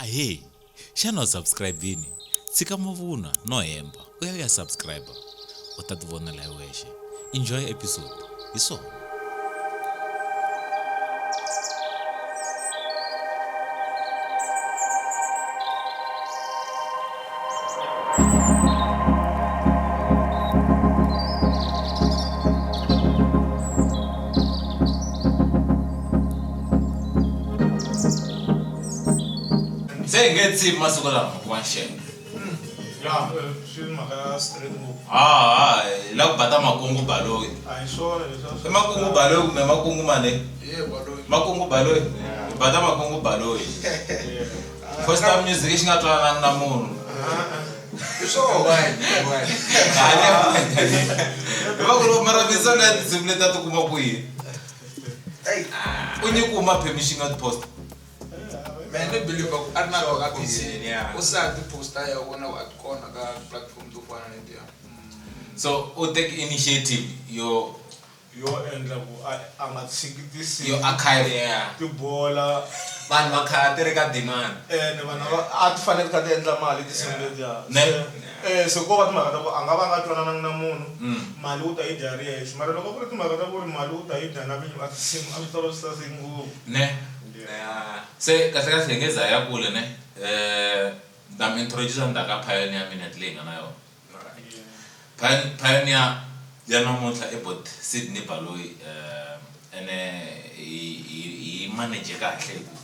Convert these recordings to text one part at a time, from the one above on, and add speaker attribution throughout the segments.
Speaker 1: Ahee, xana u subscribe-ini? Tshika mavunwa no hemba u ya u ya subscribe u ta tivonela hi wexe. Enjoy episode. Hi swona. Se hi nge tshimi masiku lama ku va nxengo.
Speaker 2: Ya, swi mhaka ya straight ngopfu.
Speaker 1: Ha hi la ku bata makungu baloyi.
Speaker 2: A hi swona leswi
Speaker 1: I makungu baloyi kumbe makungu mane?
Speaker 3: Ye baloyi.
Speaker 1: Makungu baloyi. Hi bata makungu baloyi. First time music xi nga twanananga na munhu.
Speaker 3: Hi swona.
Speaker 1: Hi va ku ri mara mintsongo ya tinsimu leti a ti kuma kwihi? U nyikiwe permission ya ti-post.
Speaker 3: Mehe ni believe ku a ri na rona ka PC u se a ti posta ya vona ku a ti kona ka platform to fana na letiya.
Speaker 1: So u take initiative yo
Speaker 2: yo endla ku a a nga tshiki tinsimu
Speaker 1: yo archive
Speaker 4: Yeah.
Speaker 2: tibola
Speaker 4: Vanhu va khale ti ri ka demand.
Speaker 2: ene vanhu va a ti fanele ti kha ti endla mali tinsimu letiya
Speaker 1: Ne.
Speaker 2: Se se ko va timhaka ta ku a nga va a nga twanananga na munhu mali u ta yi dya ri yexe mara loko ku ri timhaka ta ku ri mali u ta yi dya na vinyi va tinsimu a swi ta va swi saseke ngopfu.
Speaker 1: Ne.
Speaker 4: Yeah.
Speaker 1: Se kahle kahle hi nge za hi ya kule ne ni ta mi introduce ndzhaku ka pioneer minute leyi hi nga na yona. Pioneer ya namuntlha i bot Sydney Baloyi ene hi hi hi manage kahle hi ku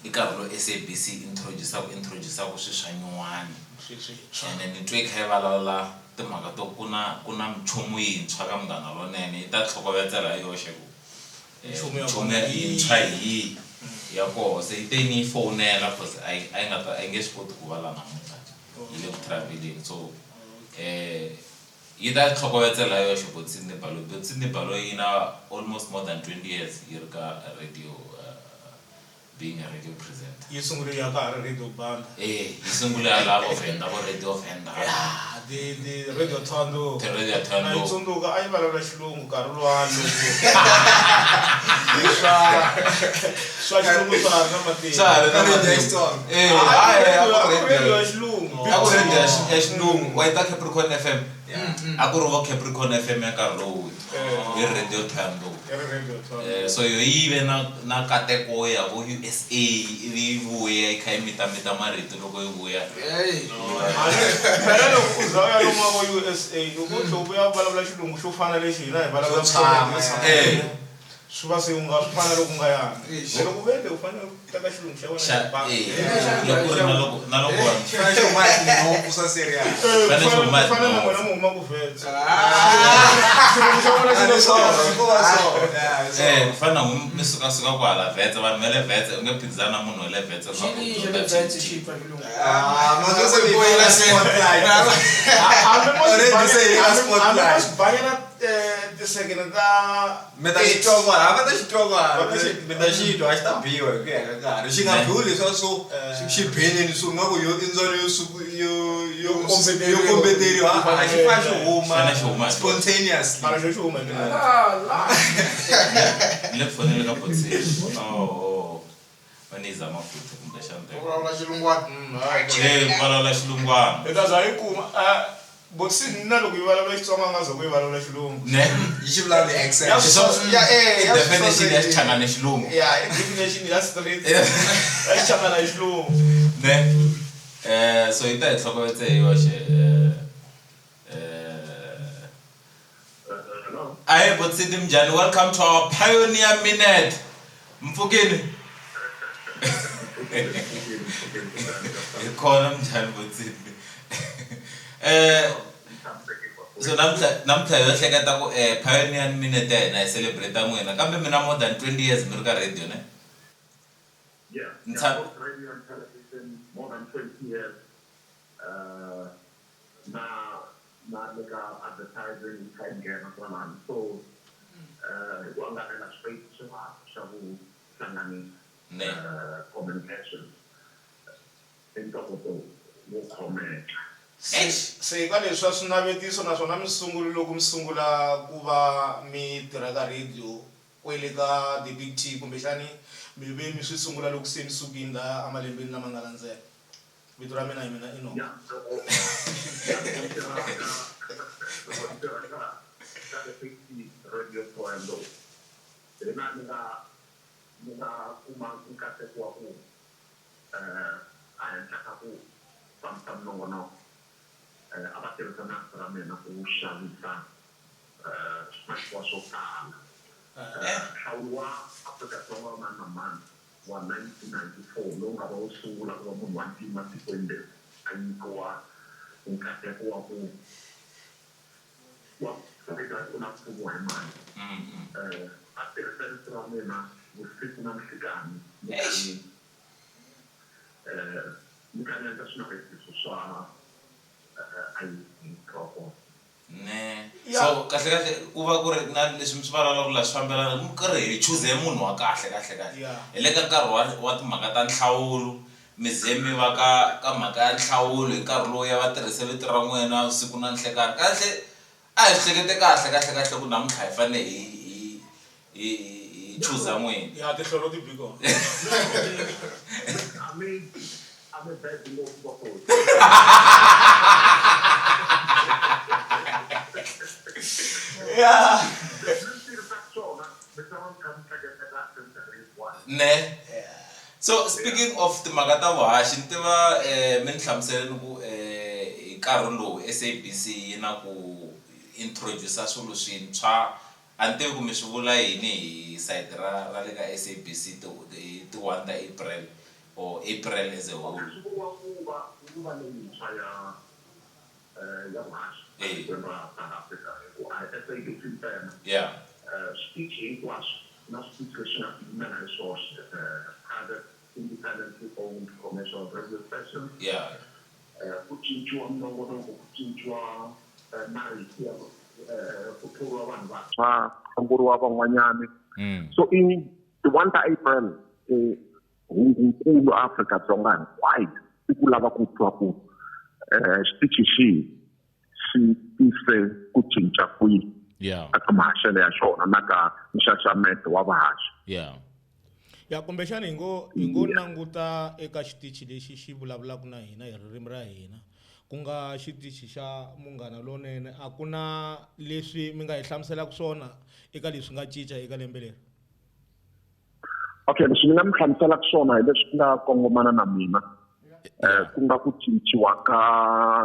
Speaker 1: i nkarhi lowu S_A_B_C introduce-aka introduce-aka swilo swa nyuwani ene ni twe yi kha yi vulavula timhaka to ku na ku na minchumu yintshwa ka Munghana Lonene yi ta tlhokovetsela hi yoxe ku
Speaker 2: Nchumu ya
Speaker 1: nchumu
Speaker 2: kona
Speaker 1: ya
Speaker 2: hi yihi?
Speaker 1: yintshwa hi yihi ya koho se yi te ni yi fowunela cause a yi a yi nga ta a yi nge swi koti ku va la namuntlha yi le ku travel-eni so yi ta tlhokovetsela hi yoxe Bot Sydney Baloyi. Bot Sydney Baloyi yi na almost more than 20 years yi ri ka radio being a radio presenter.
Speaker 2: Yi sungule ya ka ha ri Radio Banda.
Speaker 1: Eh, yi sungule ya la vo Venda vo Radio Venda.
Speaker 2: Yeah, the Radio Thohoyandou.
Speaker 1: The Radio Thohoyandou.
Speaker 2: Na yi tsundzuka a yi vulavula xilungu nkarhi luwani loko hi swa swa xilungu swa ha ri na matimba.
Speaker 1: Swa ha ri na
Speaker 3: Radio
Speaker 1: matimba.
Speaker 3: Xitsonga.
Speaker 1: Eh,
Speaker 2: A
Speaker 1: hayi, a
Speaker 2: ku
Speaker 1: ku
Speaker 2: ri
Speaker 1: ri
Speaker 2: radio
Speaker 1: radio.
Speaker 2: ya xilungu.
Speaker 1: A ku ri radio ya xilungu. Wa yi ta Capricorn FM. A ku ri vo Capricorn FM ya nkarhi lowu hi ri Radio Thohoyandou.
Speaker 2: Yi ri Radio Thohoyandou.
Speaker 1: So yo yi ve na na nkateko wo ya vo U_S_A ivi yi vuya yi kha yi mitamita marito loko yi vuya.
Speaker 2: Phela loko u za u ya lomu wa vo U_S_A loko u tlhe u vuya u vulavula xilungu xo fana lexi hina hi vulavulaka
Speaker 4: Xo
Speaker 2: xona swi va se u nga swi fana na loko u nga yanga. Se loko u ve le u fanele u teka xilungu xa wena
Speaker 1: Xa
Speaker 2: xi baka.
Speaker 1: eh loko ku ri na loko na loko vanhu
Speaker 3: Xi fanele xi huma hi tinhompfu swa serious.
Speaker 2: Eh,
Speaker 1: Fanele xi huma hi
Speaker 2: ku fana na
Speaker 1: tinhompfu.
Speaker 2: n'wina mi humaka Wits.
Speaker 3: Ah.
Speaker 2: Xilungu xa wena xi
Speaker 3: A
Speaker 2: le
Speaker 3: ni swona,
Speaker 2: swona.
Speaker 3: ko va swona. Yeah, hi swona.
Speaker 1: Eh ku fana na n'wi mi sukasuka kwala Wits vanhu va le Wits u nge phikizani na munhu wa le Wits leswaku u
Speaker 5: Xi xa
Speaker 1: dyondza
Speaker 5: le Wits
Speaker 1: TT.
Speaker 5: xi pfa xilungu.
Speaker 3: Ah, manje se mi boyela spotlight.
Speaker 2: Hambi mo xi
Speaker 3: Already se hi ka
Speaker 2: hambi- hambi mo
Speaker 3: spotlight.
Speaker 2: xi banyela tisekene ta
Speaker 3: Mi ta xi twa kwala, va ta xi twa kwala.
Speaker 2: Va ta xi-
Speaker 3: Mi ta xi twa, a xi ta biwa hi ku ya ka nkarhi. Xi nga
Speaker 1: Ne.
Speaker 3: biwi leswiya swo xi beneni swo nga ku yo i ndzwalo yo suku yo yo
Speaker 2: Yo kombeteriwa.
Speaker 3: yo kombeteriwa. A xi fane xi huma
Speaker 1: Xi fane xi huma hi xona.
Speaker 3: spontaneously.
Speaker 2: Mara xo xi huma hi ndlela.
Speaker 5: La la.
Speaker 1: Ni le ku foneleni ka Botsini. Oh, va ni yi zama futhi kumbexana
Speaker 3: U vulavula xilungwana.
Speaker 1: Eh, ku vulavula xilungwana.
Speaker 2: Hi ta za yi kuma Botsini na loko yi vulavula Xitsonga a nga za ku yi vulavula xilungu.
Speaker 1: Ne?
Speaker 3: Yi xi vulavula hi accent.
Speaker 2: Ya swi ya eh
Speaker 1: I
Speaker 2: ya
Speaker 1: definition ya Xichangani xilungu.
Speaker 2: Ya i definition ya street. Ya Xichangani xilungu.
Speaker 1: Ne? Eh, so yi ta hi tlhokovetse hi yoxe eh eh Ahe Botsini minjhani? Welcome to our Pioneer Minute. Mpfukini? Hi kona minjhani Botsini? Eh so namuntlha namuntlha hi yo hleketa ku eh Pioneer Minute ya hina hi celebrate n'wina kambe mina more than 20 years mi ri ka radio ne?
Speaker 6: Yeah,
Speaker 1: Ni
Speaker 6: yeah,
Speaker 1: tshama
Speaker 6: both radio and television, more than 20 years. Na na le ka advertising yi kha yi nghena kwalano so hi ku angarhela space xi va xa ku hlanganisa communication i ntokoto wo khomeka.
Speaker 2: Se ka leswi swa swinavetiso naswona mi sungule loko mi sungula ku va mi tirha ka radio kwele ka The Big T kumbexani mi ve mi swi sungula loko se mi sukini laha emalembeni lama nga landzela. Vito ra mina hi mina Enoch.
Speaker 6: Ya, loko loko ni loko ni tirha ka SABC Radio Thohoyandou, hi laha ni nga kuma nkateko wa ku a henhla ka ku fambisa minongonoko, a va tirhisa na ra mina ku xavisa swimakiwa swo tala. Nhlawulo wa Afrika-Dzonga wa mani na mani wa 1994, lowu nga va wo sungula ku va munhu wa ntima tikweni leri a nyikiwa nkateko wa ku u na pfuniwa hi mali, a tirhisa rito ra mina vusiku na nhlikani, ni kha ni endla swinavetiso swa ID wa kona.
Speaker 1: Ne. So kahle kahle ku va ku ri na leswi mi swi vulavulaka la, swi fambelana mi karhi hi chuze munhu wa kahle kahle kahle. Hi le ka nkarhi wa timhaka ta nhlawulo, mi ze mi va ka mhaka ya nhlawulo hi nkarhi lowu ya va tirhise vito ra n'wina vusiku na nhlekani. Kahle a hi swi hlekete kahle kahle kahle ku namuntlha hi fanele hi chuza n'wina.
Speaker 2: Ya, tinhlolo ti bi kona.
Speaker 6: A mi bad ngopfu vakosi. Leswi mi tirhisaka swona, mi ta va mi kha mi hleketa kahle minkarhi hinkwayo.
Speaker 1: Ne. So speaking of timhaka ta vuhaxi, ni tiva mi ni hlamuseleni ku hi nkarhi lowu SABC yi na ku introduce swilo swintshwa. A ni tivi ku mi swi vula yini hi side ra le ka SABC hi ti 1 ta April or April as a whole.
Speaker 6: Swi vuriwa nguva leyintshwa ya vuhaxi etikweni ra South Africa, hi ku a hi SABC ntsena. Switichi hinkwaswo na switichi leswi nga tiyimela hi swoxe, private independently owned commercial radio stations, ku cinciwa minongonoko, ku cinciwa marito ya ku thoriwa vanhu vantshwa, hlongoriwa van'wanyani. So i ti 1 ta April, hungunkulu Afrika-Dzonga hinkwayo i ku lava ku twa ku xitichi xihi xi tise ku cinca kwihi eka mahaxelo ya xona na ka nxaxameto wa vahaxi.
Speaker 2: Ya, kumbexana hi ngo languta eka xitichi lexi xi vulavulaka na hina hi ririmi ra hina, ku nga xitichi xa Munghana Lonene. A ku na leswi mi nga hi hlamuselaka swona eka leswi nga cinca eka lembe leri?
Speaker 6: Okay, leswi ni nga mi hlamuselaka swona hi leswi nga kongomana na mina, ku nga ku cinciwa ka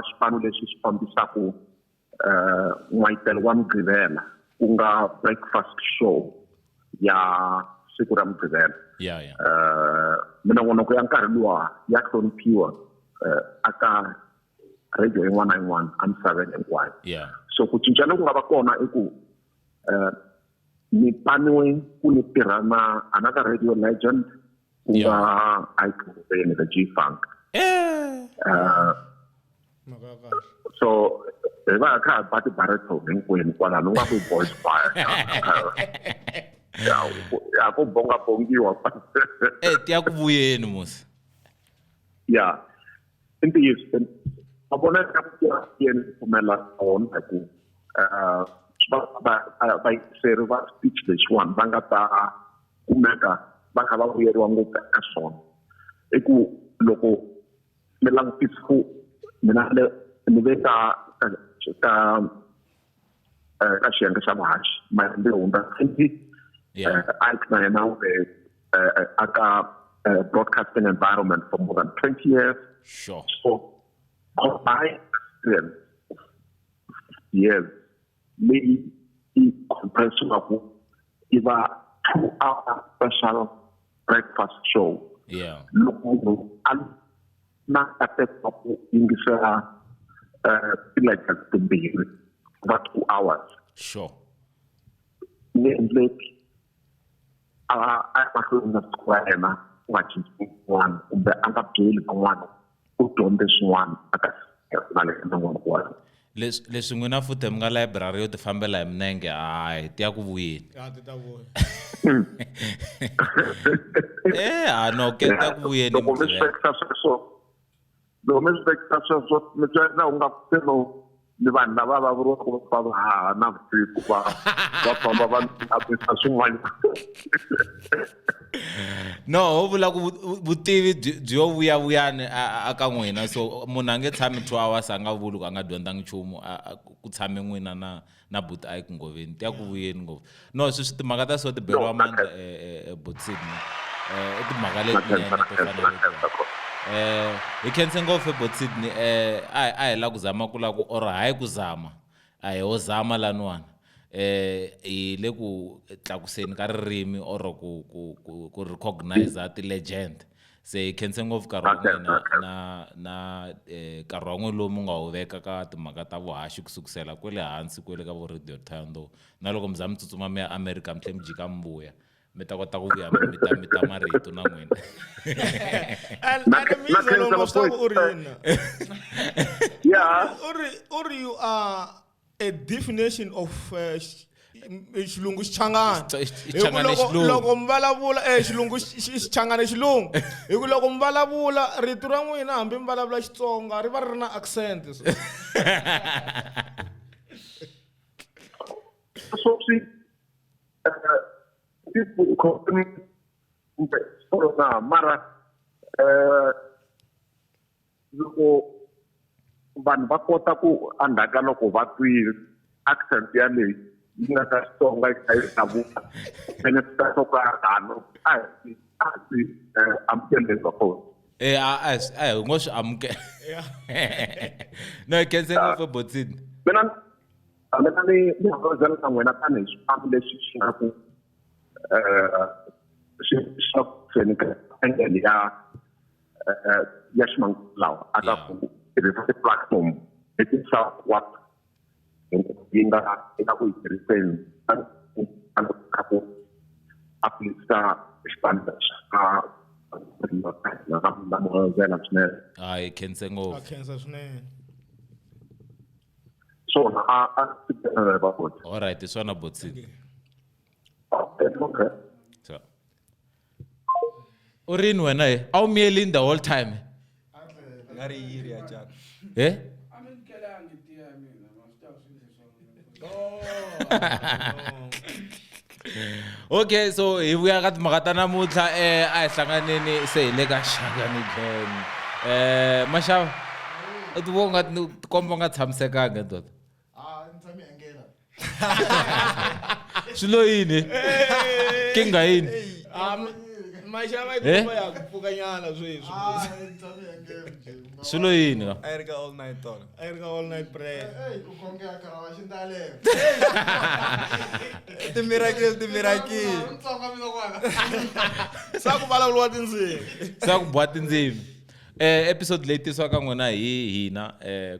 Speaker 6: xipano lexi xi fambisaku n'wayitelo wa Mugqivela, ku nga breakfast show ya siku ra Mugqivela. Minongonoko ya nkarhi luwa ya hloniphiwa aka radio yin'wana na yin'wana emisaveni hinkwayo. So ku cinca loku nga va kona i ku ni paniwe ku ni tirha na another radio legend, ku nga Ike Ngobeni, the G Funk.
Speaker 2: Mhaka ya kahle.
Speaker 6: So hi va hi kha hi ba ti-baritone hinkwenu kwalano, u nga ku boys choir ya ku bonga bongiwa.
Speaker 1: Ti ya ku vuyeni musi.
Speaker 6: Ya, i ntiyiso, ma vona ka ku yeni pfumela kona hi ku vayingiseri va speech lexiwani va nga ta kumeka va kha va vuyeriwa ngopfu eka swona i ku loko mi langutisa ku mina ni ve ka xiyenge xa vuhaxi malembe yo hundza 20. Ike na yena u ve aka broadcasting environment for more than 20 years. So combined experience years leyi i compressiwaku i va 2 hour special breakfast show. Loko munhu a na nkateko wa ku yingisela ti-legends timbirhi ku va 2 hours, nge endleki a ya mahlweni na siku ra yena ku nga cinci swin'wana, kumbe a nga byeli van'wana u dyondze swin'wana aka na le nongonoko wa yena.
Speaker 1: Leswi n'wina futhi mi nga library yo ti fambela hi minenge, hayi, ti ya ku vuyeni.
Speaker 2: Ya, ti ta vuya.
Speaker 1: Ha no ke ti ya ku vuyeni.
Speaker 6: Loko mi swi
Speaker 1: Mugqivela.
Speaker 6: vekisa sweswo, loko mi swi vekisa sweswo, mi swi endla u nga se no. Ni vanhu lava va vuriwaka va fa va haha navusiku va famba va antswisa swin'wana.
Speaker 1: No, ho vula ku vutivi byi yo vuyavuyani a ka n'wina, so munhu a nge tshami 2 hours a nga vuli ku a nga dyondzangi nchumu, ku tshame n'wina na buti a yi ku ngoveni ti ya ku vuyeni ngopfu. No, sweswi timhaka ta so ti beriwa mandla, buti Sydney. I timhaka letinene to fana na letiya. Hi khense ngopfu buti Sydney. A hi la ku zama ku la ku or hayi ku zama, a hi ho zama laniwani. Hi le ku tlakuseni ka ririmi or ku recognize ti-legend. Se hi khense ngopfu nkarhi wa n'wina na nkarhi wa n'wina lowu mi nga wu veka ka timhaka ta vuhaxi ku sukusela kwele hansi kwele ka vo Radio Thohoyandou, na loko mi za mi tsutsuma mi ya America mi tlhela mi jika mi vuya, mi ta kota ku vuya mi ta mi ta marito na n'wina.
Speaker 2: And Mizo loko swi ta ku u ri yini?
Speaker 6: Yeah.
Speaker 2: U ri you are a definition of xilungu xichangani.
Speaker 1: Xi Xichangani
Speaker 2: Hi ku
Speaker 1: xilungu.
Speaker 2: loko mi vulavula, xilungu xichangani xilungu. Hi ku loko mi vulavula rito ra n'wina hambi mi vulavula Xitsonga ri va ri ri na accent. So.
Speaker 6: So swi, kumbe swikolo na mara, loko vanhu va kota ku endzhaku ka loko va twile accent ya leyi yi nga ka Xitsonga yi kha yi davuka, ene swi ta swo ka tano, a hi a swi, amukeleni va kona.
Speaker 1: A, a, a, hi ngo swi amukela. No, hi khense ngopfu, Botsini.
Speaker 6: Mina ni holovela na n'wina tanihi xipano lexi xi nga ku, xi xa ku ka angle ya ximanguva lawa, a ka ku tirhisa ti-platform leti swa wa yi nga eka ku yi tirhiseni ka ku uplifta xipano xa na holovela swinene.
Speaker 1: A hi khense ngopfu.
Speaker 2: A khensa swinene.
Speaker 6: Swona, a swi tirhela va kona.
Speaker 1: All right, swona Botsini.
Speaker 6: Okay, okay.
Speaker 1: So. U rini wena he? A wu miyelini the whole time?
Speaker 4: Nga ri yiri ya Jack.
Speaker 1: He?
Speaker 3: A mi nkelangi tiya ya mina, ma swi tiva swi ndle swa mina.
Speaker 2: Oh.
Speaker 1: Okay, so hi vuya ka timhaka ta namuntlha, a hi hlanganeni se hi le ka Shangani Gang. Maxava, u ti vona nga ti komba u nga tshamisekanga, ndoda?
Speaker 5: Ah, ni tshame engela.
Speaker 1: Swi lo yini? Kinga yini?
Speaker 2: Ah, Maxava yi
Speaker 1: Eh?
Speaker 2: komba ya ku pfuka nyana sweswi.
Speaker 5: Ah, ni tshame engela nje.
Speaker 1: Swi lo yini ka?
Speaker 4: A yi ri ka all night tolo.
Speaker 2: A yi ri ka all night prayer.
Speaker 5: Hey, ku khongela karhi wa xindalelo.
Speaker 4: Ti-miracle, ti-miracle.
Speaker 5: Ntsonga mina kwala.
Speaker 2: Sa ku vulavuriwa tindzimi.
Speaker 1: Sa ku biwa tindzimi. Episode leyi tisiwaka n'wina hi hina,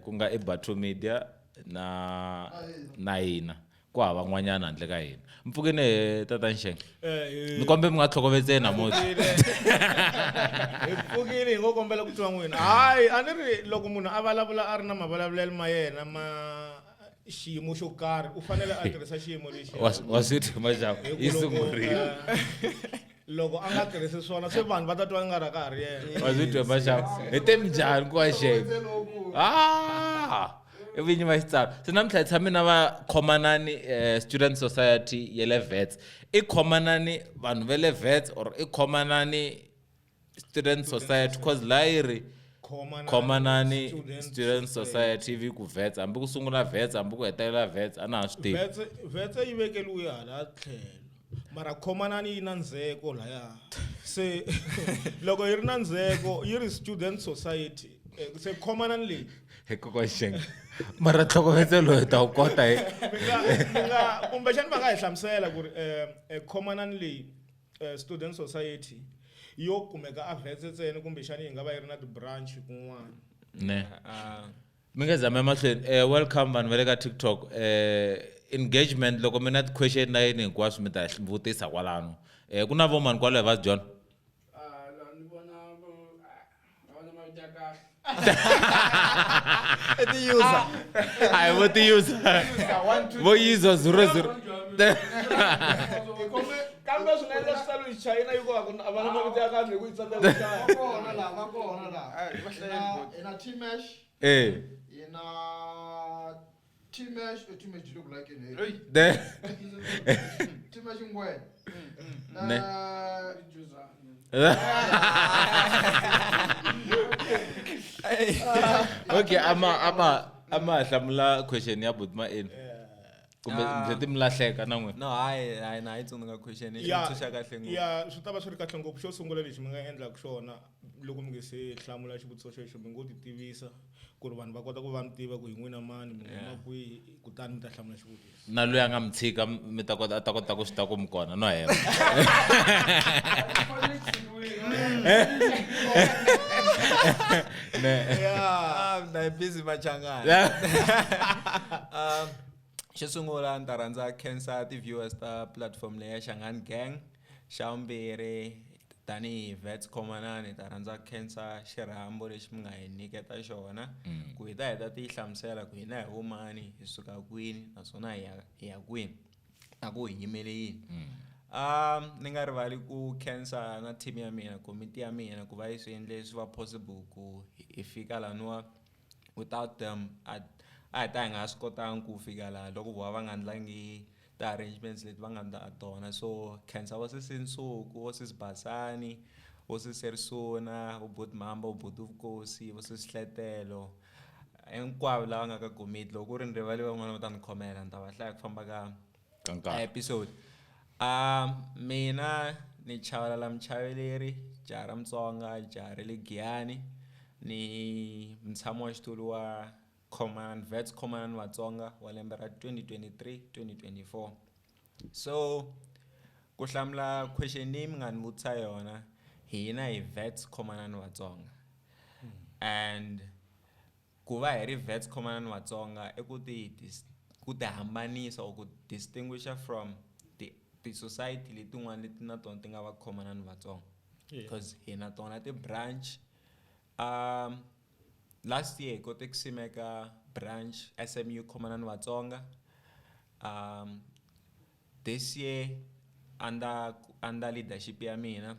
Speaker 1: ku nga i Batho Media na hina. Ku hava n'wanyana handle ka hina. Mpfukeni he tata Nxenge. Ni kombe mi nga tlhokovetseli namuntlha.
Speaker 2: Hi pfukile hi ngo kombela ku twa n'wina. Hayi, a ni ri loko munhu a vulavula a ri na mavulavulelo ma yena ma xiyimo xo karhi, u fanele a tirhisa xiyimo lexi.
Speaker 1: Wa swi twa Maxava?
Speaker 2: Hi ku
Speaker 1: Yi
Speaker 2: loko,
Speaker 1: sungurile.
Speaker 2: loko a nga tirhisi swona, se vanhu va ta twa nga ri ka ha ri yena.
Speaker 1: Wa swi twa Maxava? Hi te minjhani ku wa Nxenge? I vinyi va xitsalo. Se namuntlha hi tshame na va Khomanani, Student Society ya le Wits. I Khomanani vanhu va le Wits or i Khomanani Student Society? Cause la yi ri
Speaker 2: Khomanani
Speaker 1: Khomanani
Speaker 2: Student
Speaker 1: Student Society ivi ku Wits, hambi ku sungula Wits, hambi ku hetelela Wits, a na ha swi tivi.
Speaker 2: Wits yi vekeliwe hala tlhelo. Mara Khomanani yi na ndzheko laya. Se loko yi ri na ndzheko yi ri Student Society. Se Khomanani leyi.
Speaker 1: Hi kokwa Nxenge. Mara tlhokovetselo hi ta wu kota hi.
Speaker 2: Mi nga, mi nga, kumbexani va nga hi hlamusela ku ri, Khomanani leyi, Student Society yo kumeka a Wits ntsena kumbexani yi nga va yi ri na ti-branch kun'wana.
Speaker 1: Ne. Mi nga zama emahlweni. Welcome vanhu va le ka TikTok. Engagement loko mi na ti-question na yini hinkwaswo mi ta vutisa kwalano. Ku na vo mani kwalaho va John?
Speaker 3: Ah, la ni vona vo, ah, va vona mavito ya kahle.
Speaker 4: I ti-user.
Speaker 1: A hi vo ti-user.
Speaker 3: User, one, two,
Speaker 1: Vo user zero zero.
Speaker 5: Hi
Speaker 2: Kambe swi nga endla swi talo hi China yi ku a ku a va na mavito ya kahle hi ku yi tsandzeka ku hlaya.
Speaker 5: Va kona laha, va kona laha.
Speaker 3: Ai, va hlayeni
Speaker 5: Hi na T-Mesh,
Speaker 1: Eh.
Speaker 5: hi na T-Mesh, eh, T-Mesh yi le ku lakeni, hey.
Speaker 3: Ey.
Speaker 1: De.
Speaker 5: T-Mesh Ngwenya.
Speaker 1: Ne.
Speaker 5: Eh,
Speaker 1: Okay, ama hlamula question ya buti Maeni. Kumbe
Speaker 4: Ah.
Speaker 1: mi ti mi lahleka na n'wina.
Speaker 4: No, hayi hayi na yi tsundzuka question yi
Speaker 2: Ya,
Speaker 4: tsundzuxa kahle ngopfu.
Speaker 2: ya swi ta va swi ri kahle ngopfu. Xo sungula lexi mi nga endlaka xona loko mi nge se hlamula xivutiso xexo, mi ngo ti tivisa ku ri vanhu va kota ku va mi tiva ku hi n'wina mani, mi huma kwihi, kutani mi ta hlamula xivutiso.
Speaker 1: Na loyi a nga mi tshika mi ta kota a ta kota ku swi ta ku mi kona no hemba. Ne.
Speaker 4: Ah, na yi busy machangana. Xo sungula ni ta rhandza khensa ti-viewers ta platform leyi ya Shangani Gang. Xa vumbirhi tanihi Vets Khomanani ta rhandza khensa xirhambo lexi mi nga hi nyiketa xona ku hi ta hi ta ti hlamusela ku hina hi vomani, hi suka kwini naswona hi ya kwini na ku hi yimele yini. Ni nga rivali ku khensa na team ya mina, komiti ya mina ku va yi swi endle swi va possible ku hi fika laniwa. Without them a hi ta hi nga swi kotanga ku fika laha loko vo va nga endlangi ti-arrangements leti va nga endla tona. So khensa vo sesi Nsuku, vo sesi Basani, vo sesi Risuna, vo buti Mamba, vo buti Vukosi, vo sesi Hletelo, hinkwavo lava nga ka komiti. Loko ku ri ni rivale van'wana va ta ni khomela, ni ta va hlaya ku famba ka
Speaker 1: Ka nkarhi.
Speaker 4: episode. Mina ni Chavalala Muchaveleri, jaha ra Mutsonga, jaha ra le Giyani, ni mutshami wa xitulu wa Khomanani, Vets Khomanani Vatsonga wa lembe ra 2023-2024. So ku hlamula question leyi mi nga ni vutisa yona, hina hi Vets Khomanani Vatsonga. And ku va hi ri Vets Khomanani Vatsonga i ku ti ku ti hambanisa or ku distinguisha from ti society letin'wana leti na tona ti nga va Khomanani Vatsonga. Because hi na tona ti branch. Last year hi kote ku simeka branch SMU Khomanani Vatsonga. This year under leadership ya mina,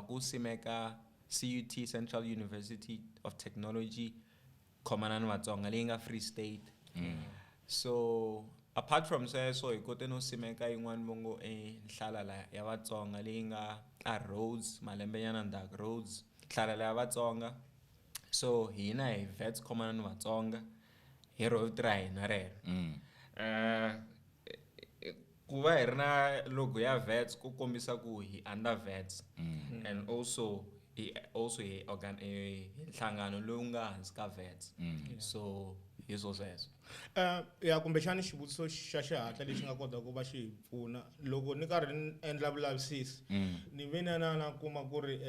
Speaker 4: ku simeka CUT Central University of Technology Khomanani Vatsonga leyi nga Free State. So apart from sweswo hi kote no simeka yin'wana vo ngo i Nhlalala ya Vatsonga leyi nga a Rhodes malembenyana ndzhaku, Rhodes Nhlalala ya Vatsonga. So hina hi Vets Khomanani Vatsonga hi ro vito ra hina rero. Ku va hi ri na logo ya Vets ku kombisa ku hi under Vets. And also hi also hi organ hi nhlangano lowu nga hansi ka Vets. So hi swo sweswo.
Speaker 2: Ya kumbexani xivutiso xa xihatla lexi nga kota ku va xi hi pfuna loko ni karhi ni endla vulavisisi, ni ve na na kuma ku ri,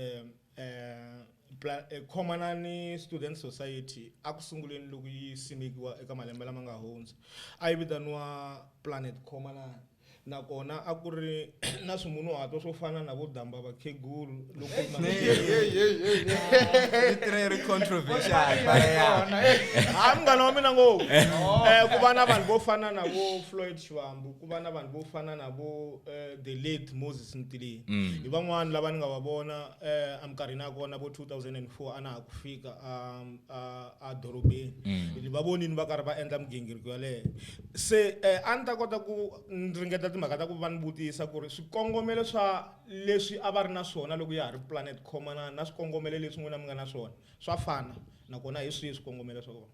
Speaker 2: Khomanani Student Society a ku sunguleni loko yi simekiwa eka malembe lama nga hundza a yi vitaniwa Planet Khomanani, nakona a ku ri na swimunhuhatwa swo fana na vo Damba Vakhegulu loko ku ri na
Speaker 4: Vito ri controversial, but yeah.
Speaker 2: Ha, munghana wa mina ngopfu. Ku va na vanhu vo fana na vo Floyd Shivambu, ku va na vanhu vo fana na vo the late Moses Mtileni. Hi van'wani lava ni nga va vona eminkarhini ya kona vo 2004 a na ha ku fika a dorobeni. Ni va vonini va karhi va endla migingiriko yaleyo. Se a ni ta kota ku ni ringeta timhaka ta ku va ni vutisa ku ri swikongomelo swa leswi a va ri na swona loko ya ha ri Planet Khomanani na swikongomelo leswi n'wina mi nga na swona swa fana, nakona hi swihi swikongomelo swa kona?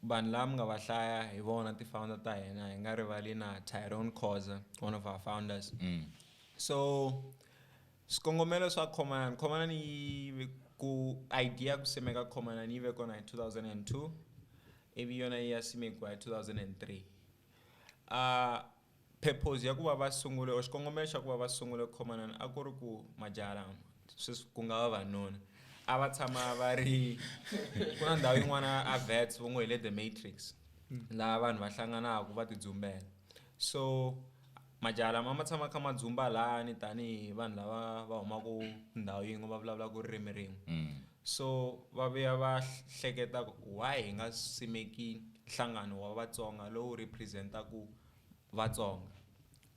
Speaker 4: Vanhu lava mi nga va hlaya hi vona ti-founder ta hina, hi nga rivali na Tyrone Khoza, one of our founders. So swikongomelo swa Khomanani, Khomanani yi ve ku idea ku simeka Khomanani yi ve kona hi 2002, ivi yona yi ya simekiwa hi 2003. Purpose ya ku va va sungule or xikongomelo xa ku va va sungule Khomanani a ku ri ku majaha lama sweswi ku nga vavanuna a va tshama va ri ku na ndhawu yin'wana a Vets vo ngo hi le The Matrix, laha vanhu va hlanganaka va tidzumbela. So majaha lama ma tshama kha ma dzumba lani tanihi vanhu lava va humaka ndhawu yin'we va vulavulaka ririmi rin'we. So va vuya va hleketa ku why hi nga simeki nhlangano wa Vatsonga lowu represent-aku Vatsonga.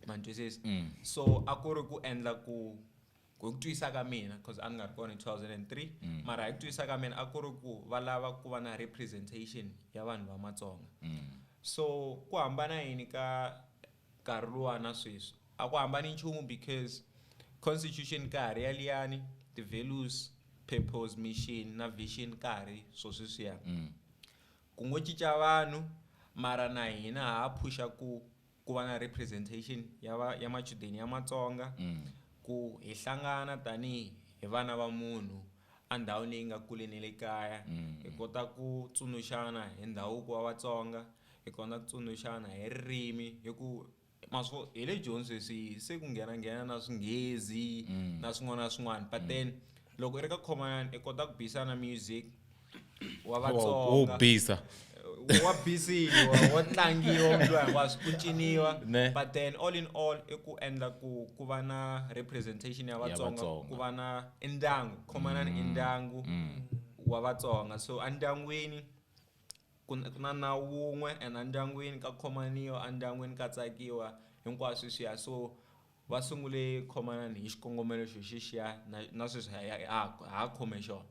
Speaker 4: Ma ni twisisa? So a ku ri ku endla ku ku hi ku twisisa ka mina, cause a ni nga ri kona hi 2003, mara hi ku twisisa ka mina a ku ri ku va lava ku va na representation ya vanhu va Matsonga. So ku hambana yini ka nkarhi luwa na sweswi? A ku hambani nchumu, because constitution ka ha ri yaliyani, ti-values, purpose, mission na vision ka ha ri swo sweswiya. Ku ngo cinca vanhu, mara na hina ha phusha ku va na representation ya va ya machudeni ya Matsonga, ku hi hlangana tanihi hi vana va munhu endhawini leyi nga kule ni le kaya, hi kota ku tsundzuxana hi ndhavuko wa Vatsonga, hi kota ku tsundzuxana hi ririmi, hi ku maswo hi le Joni sweswi se ku nghena nghena na swinghezi na swin'wana na swin'wana, but then loko i ri ka Khomanani i kota ku bisana music wa
Speaker 1: Wo
Speaker 4: Vatsonga.
Speaker 1: Bisa.
Speaker 4: Wa bisiwa, wa tlangiwa, mbiwa hinkwaswo, ku ciniwa.
Speaker 1: Ne.
Speaker 4: But then all in all i ku endla ku va na representation ya Vatsonga,
Speaker 1: Vatsonga.
Speaker 4: ku va na i ndyangu. Khomanani i ndyangu wa Vatsonga, so endyangwini ku na nawu wun'we, and endyangwini ka khomaniwa, endyangwini ka tsakiwa, hinkwaswo sweswiya. So va sungule Khomanani hi xikongomelo xo xexiya, na sweswi ha khome xona.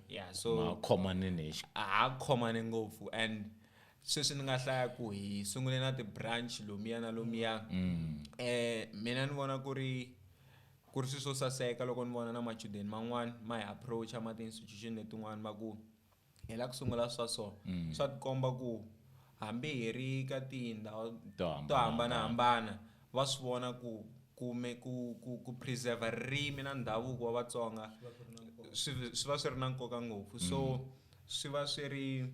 Speaker 4: Yeah, so
Speaker 1: Ma khomanini hi
Speaker 4: a ha khomane ngopfu, and sweswi ni nga hlaya ku hi sungule na ti-branch lomuya na lomuya. Mina ni vona ku ri swilo swo saseka loko ni vona na machudeni man'wani ma hi approach-a, ma ti-institution letin'wani, va ku hi lava ku sungula swa so. Swa tikomba ku hambi hi ri ka tindhawu
Speaker 1: To
Speaker 4: to hambanahambana, va swi vona ku kume ku preserve ririmi na ndhavuko wa Vatsonga swi va swi ri na nkoka ngopfu. So swi va swi ri,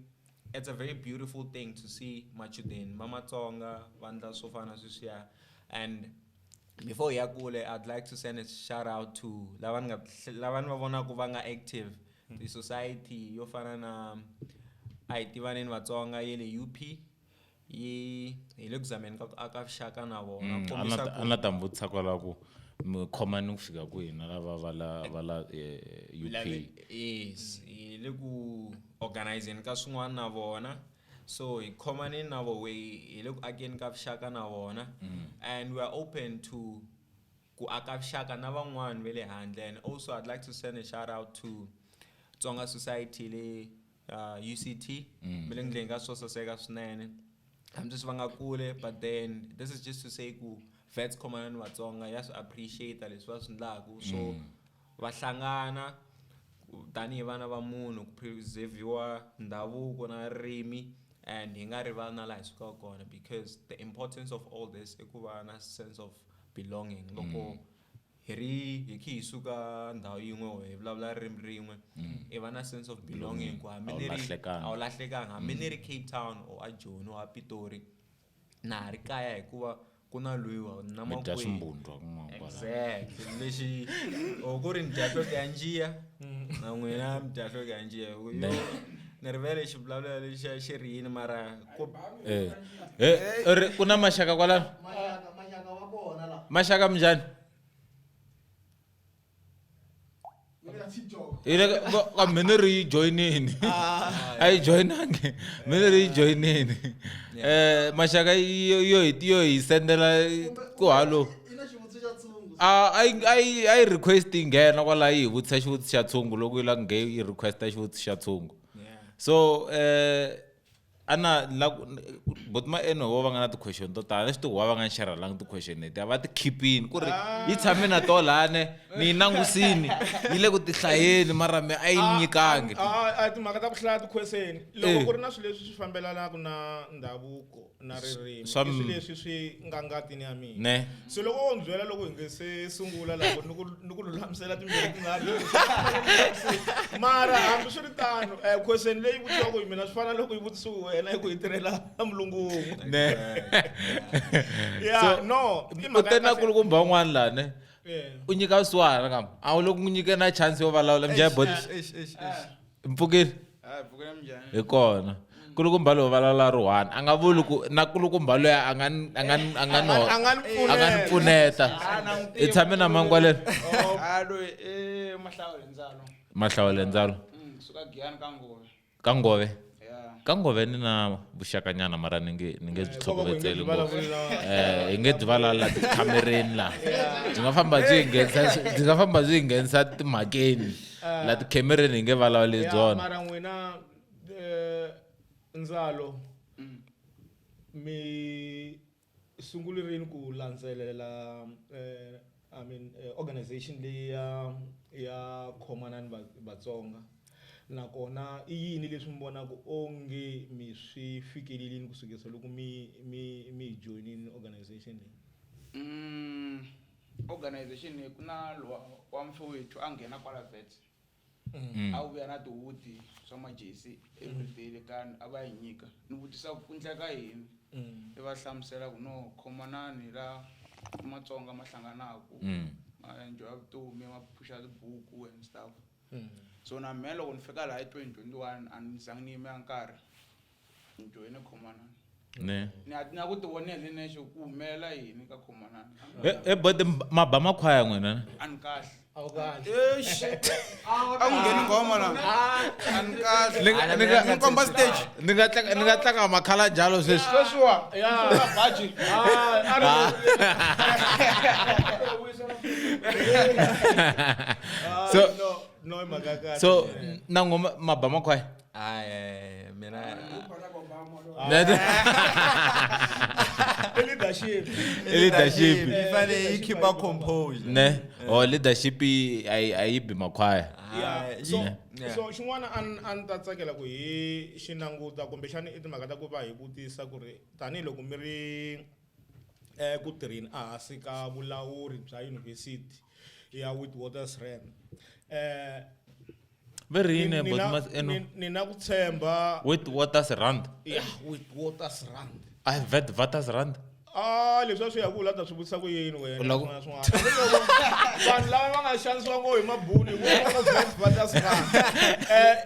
Speaker 4: it's a very beautiful thing to see machudeni va Matsonga va endla swo fana na sweswiya. And before hi ya kule, I'd like to send a shout out to lava ni nga lava ni va vonaka va nga active, the society yo fana na a hi tivaneni Vatsonga ye le UP, yi hi le ku zameni ka ku aka vuxaka na vona, kombisa
Speaker 1: A na ta mi vutisa kwalaho ku mi khomani ku fika kwihi na lava va la UP?
Speaker 4: Yes, hi le ku organizeni ka swin'wana na vona, so hi khomanini na vo, hi le ku akeni ka vuxaka na vona, and we are open to ku aka vuxaka na van'wani va le handle. And also I'd like to send a shout out to Tsonga Society le UCT. Mi le ndleni ka swo saseka swinene, hambileswi va nga kule, but then this is just to say ku Vets Khomanani Vatsonga ya swi appreciate leswi va swi endlaku, so va hlangana tanihi vana va munhu ku preserve-iwa ndhavuko na ririmi, and hi nga rivali na laha hi sukaka kona, because the importance of all this i ku va na sense of belonging. Loko hi ri hi khe hi suka ndhawu yin'we or hi vulavula ririmi rin'we, i va na sense of belonging ku hambi
Speaker 1: A wu
Speaker 4: ni ri
Speaker 1: lahlekanga.
Speaker 4: A wu lahlekanga, hambi ni ri Cape Town or a Joni or a Pitori, na ha ri kaya hikuva ku na lwiwa na
Speaker 1: Mi dya
Speaker 4: makwenu.
Speaker 1: swimbundwa kun'wana kwala.
Speaker 4: Exactly, lexi or ku ri ni dya nhloko ya njiya, na n'wina mi dya nhloko ya njiya. Yo, ni rivele xivulavulelo lexiya xi ri yini, mara ku
Speaker 1: Ri ku na maxaka kwalano?
Speaker 5: Maxaka, maxaka wa kona la.
Speaker 1: Maxaka minjhani? Hi le ka mina ni ri yi joyinini, a yi joyinangi, mina ri yi joyinini. Maxaka yo hi sendela ku halo.
Speaker 5: I na xivutiso xa tshungu.
Speaker 1: A yi request yi nghena kwala yi hi vutisa xivutiso xa tshungu, loko yi la nge yi requesta xivutiso xa tshungu. So ana la bot ma eno vo va nga na ti-question to tala, leswi ti wa va nga ni xerhelangi ti-question leti, a va ti khipini ku ri yi tshame na to lane, ni yi langusini yi le ku ti hlayeni, mara me a yi nyikangi.
Speaker 2: A timhaka ta ku hlaya ti-question, loko ku ri na swilo leswi swi fambelanaka na ndhavuko na ririmi,
Speaker 1: Swa
Speaker 2: i swilo leswi swi nga ngatini ya mina.
Speaker 1: Ne.
Speaker 2: So loko wo ni byela loko hi nge se sungula loko ni ku lulamisela timbirhi tinharhu, mara hambi swi ri tano, question leyi vutisiwaka hi mina swi fana na loko yi vutisiwe wena hi ku yi tirhela mulungu wun'we.
Speaker 1: Ne.
Speaker 2: Ya.
Speaker 1: So,
Speaker 2: No, i
Speaker 1: u
Speaker 2: mhaka
Speaker 1: te
Speaker 2: ya
Speaker 1: na
Speaker 2: kahle.
Speaker 1: kulukumba un'wana laha ne?
Speaker 2: Yeah.
Speaker 1: U nyika vusiwana kambe a wu le ku n'wi nyike na chance yo vulavula. Minjhani bot?
Speaker 3: Eish, eish, eish.
Speaker 1: Mpfukile?
Speaker 3: Hayi, pfukile, minjhani?
Speaker 1: Hi kona. Kulukumba loyi vulavula ri one, a nga vuli ku na kulukumba loyi a nga ni
Speaker 2: A nga ni
Speaker 1: a nga ni pfuneta.
Speaker 3: Ah, na n'wi
Speaker 1: I
Speaker 3: tiva.
Speaker 1: tshame na mangwalelo.
Speaker 3: Ah, loyi i Mahlawule Ndzalo.
Speaker 1: Mahlawule Ndzalo.
Speaker 3: Suka Giyani ka Ngove.
Speaker 1: Ka Ngove.
Speaker 3: Ya.
Speaker 1: Ka ngove ni na vuxakanyana mara ni nge byi tlhokovetseli ngopfu. Hi nge byi vulavula tikhamereni laha, byi nga famba byi hi nghenisa timhakeni la tikhamereni, hi nge vulavuli byona.
Speaker 2: Mara n'wina, ndzalo mi sungule rini ku landzelela, I mean, organization leyi ya Khomanani Vatsonga, nakona i yini leswi mi vonaka onge mi swi fikelelini kusukisa loko mi yi joyinini organization leyi?
Speaker 3: Organization leyi ku na lowa wa mfowethu a nghena kwala vet, a vuya na tihudi swa majesi everyday le kani a va yi nyika. Ni vutisa ku endleka yini, i va hlamusela ku no Khomanani la Matsonga ma hlanganaku, ma enjoya vutomi, ma phusha tibuku and stuff. So na mehe loko ni fika laha hi 2021, a ni zangi ni yimela nkarhi, ni joyine Khomanani.
Speaker 1: Ne.
Speaker 3: Ni a na ku tivonela ni nexe ku humelela yini ka Khomanani.
Speaker 1: E boti, ma ba makhwaya n'wina?
Speaker 3: A ni kahle.
Speaker 2: A wu kahle?
Speaker 3: Eish. A ku ngheni nghoma la, a ni kahle.
Speaker 1: Ni
Speaker 3: Ni komba stage.
Speaker 1: Ni nga tlanga makhala njalo sweswi.
Speaker 3: Sweswiwa
Speaker 2: Ya.
Speaker 3: baji.
Speaker 2: Ah, a no, i mhaka ya kahle.
Speaker 1: So na ngoma ma ba makhwaya?
Speaker 4: Hayi, mina
Speaker 2: I leadership.
Speaker 1: I leadership.
Speaker 4: Yi fanele yi keep composure.
Speaker 1: Ne, oh, leadership a yi bi makhwaya.
Speaker 2: Yeah. So
Speaker 4: Yeah.
Speaker 2: so xin'wana a ni ta tsakela ku hi xi languta kumbexani i timhaka ta ku va hi vutisa ku ri tanihiloko mi ri ku tirheni ehansi ka vulawuri bya Yunivhesiti ya Witwatersrand,
Speaker 1: Ve ri yini?
Speaker 2: ni
Speaker 1: Boti
Speaker 2: na-
Speaker 1: mas eno?
Speaker 2: Ni na ku tshemba.
Speaker 1: Witwatersrand?
Speaker 2: Ya, Witwatersrand.
Speaker 1: A Witwatersrand.
Speaker 2: Ah, leswi a swi ya ku la ta swi vutisa ku yini wena?
Speaker 1: U la ku-
Speaker 2: Swin'wana na swin'wana. Vanhu lava va nga xanisiwa ngopfu hi mabunu hi ku va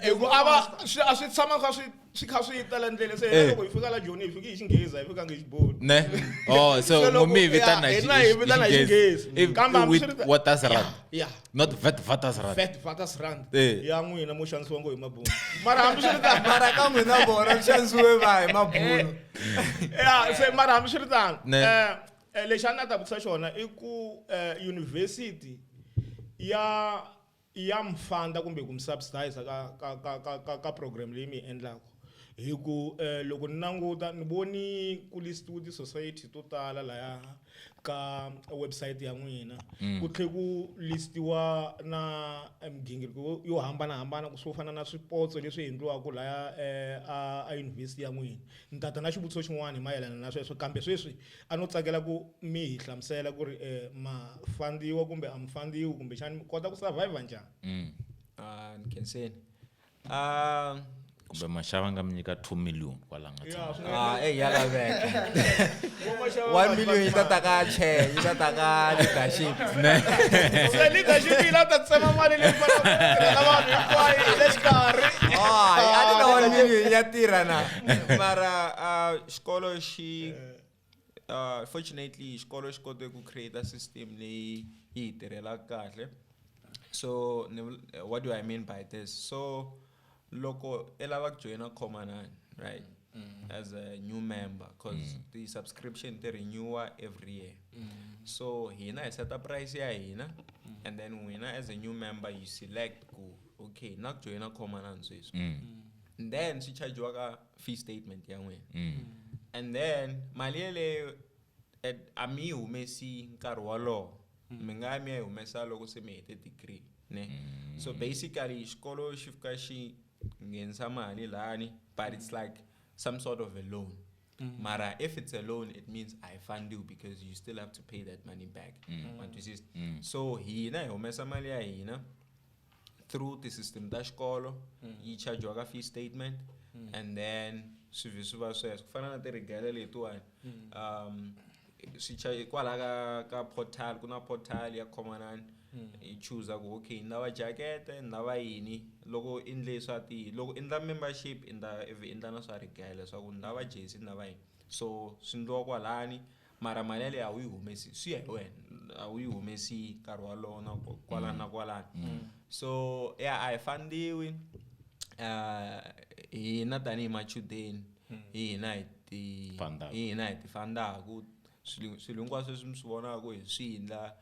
Speaker 2: hi ku a va a swi tshama kha swi kha swi tala ndlela se loko hi fika la Joni hi fiki hi Xinghezi, a hi fikanga hi Xibunu.
Speaker 1: Ne, oh, so
Speaker 2: Se
Speaker 1: mi hi vitana
Speaker 2: ya, hina hi vitana hi Xinghezi. Kambe hambi swi ri
Speaker 1: Witwatersrand.
Speaker 2: Ya.
Speaker 1: Not Witwatersrand.
Speaker 2: Witwatersrand.
Speaker 1: Eh.
Speaker 2: Ya n'wina mo xanisiwa ngopfu hi mabunu, mara hambi swi ri tano
Speaker 4: Mara ka n'wina vona mi xanisiwe va hi mabunu.
Speaker 2: Ya, se mara hambi swi ri tano,
Speaker 1: Ne.
Speaker 2: lexi a ni ta vutisa xona i ku university ya mi funda kumbe ku mi subsidize ka program leyi mi yi endlaka, hi ku loko ni languta ni voni ku listiwe ti-society to tala laya ka website ya n'wina, ku tlhe ku listiwa na migingiriko yo hambanahambana swo fana na swipotso leswi endliwaka laya a yunivhesiti ya n'wina. Ni tata na xivutiso xin'wana hi mayelana na sweswo, kambe sweswi a no tsakela ku mi hi hlamusela ku ri ma fundiwa kumbe a mi fundiwi, kumbexani mi kota ku survive njhani?
Speaker 4: Ah, ni khenseni. Ah,
Speaker 1: Kumbe maxava nga mi nyika 2 million kwala nga
Speaker 2: Ya,
Speaker 1: tshama.
Speaker 2: swi nga
Speaker 4: ah, eh, ya laveka.
Speaker 2: Vo maxava
Speaker 4: 1 million yi ta ta ka chair, yi ta ta ka leadership.
Speaker 2: Se leadership yi la ta tsema mali leyi faneleke ku tirhela vanhu hinkwayo hi le xikarhi.
Speaker 4: Hayi, a ni na 1 million ya tirha na. Mara xikolo xi fortunately xikolo xi kote ku create a system leyi yi hi tirhelaka kahle. So what do I mean by this? So loko i lava ku joyina Khomanani, right? As a new member, because the subscription ti renewa every year. So hina hi seta price ya hina, and then wena as a new member you select ku okay, na ku joyina Khomanani sweswi. And then swi chargiwa ka fee statement ya n'wina. And then mali yeleyo a mi yi humesi nkarhi wolowo. Mi nga ya mi ya yi humesa loko se mi hete degree, ne? So basically xikolo xi fika xi nghenisa mali lani, but it's like some sort of a loan. Mara if it's a loan, it means I fund you because you still have to pay that money back. Wa twisisa? So hina hi humesa mali ya hina through ti-system ta xikolo, yi chargiwa ka fee statement, and then swi vhe swi va sweswo ku fana na ti-regalia letiwani, swi kwala ka portal, ku na portal ya Khomanani, yi choosa ku okay, ni lava jacket, ni lava yini. Loko i ndle swa ti loko i ndla membership, i ndla ivi i ndla na swa regalia leswaku ni lava jersey, ni lava yini, so swi ndliwa kwalani. Mara mali yaleyo a wu yi humesi, swi ya hi wena, a wu yi humesi nkarhi wolowo na kwalani na kwalani. So yeah, a hi fundiwi. Hina tanihi machudeni hina hi ti
Speaker 1: Fandaka.
Speaker 4: Hina hi ti fandaku swilo hinkwaswo leswi mi swi vonaka hi swi endla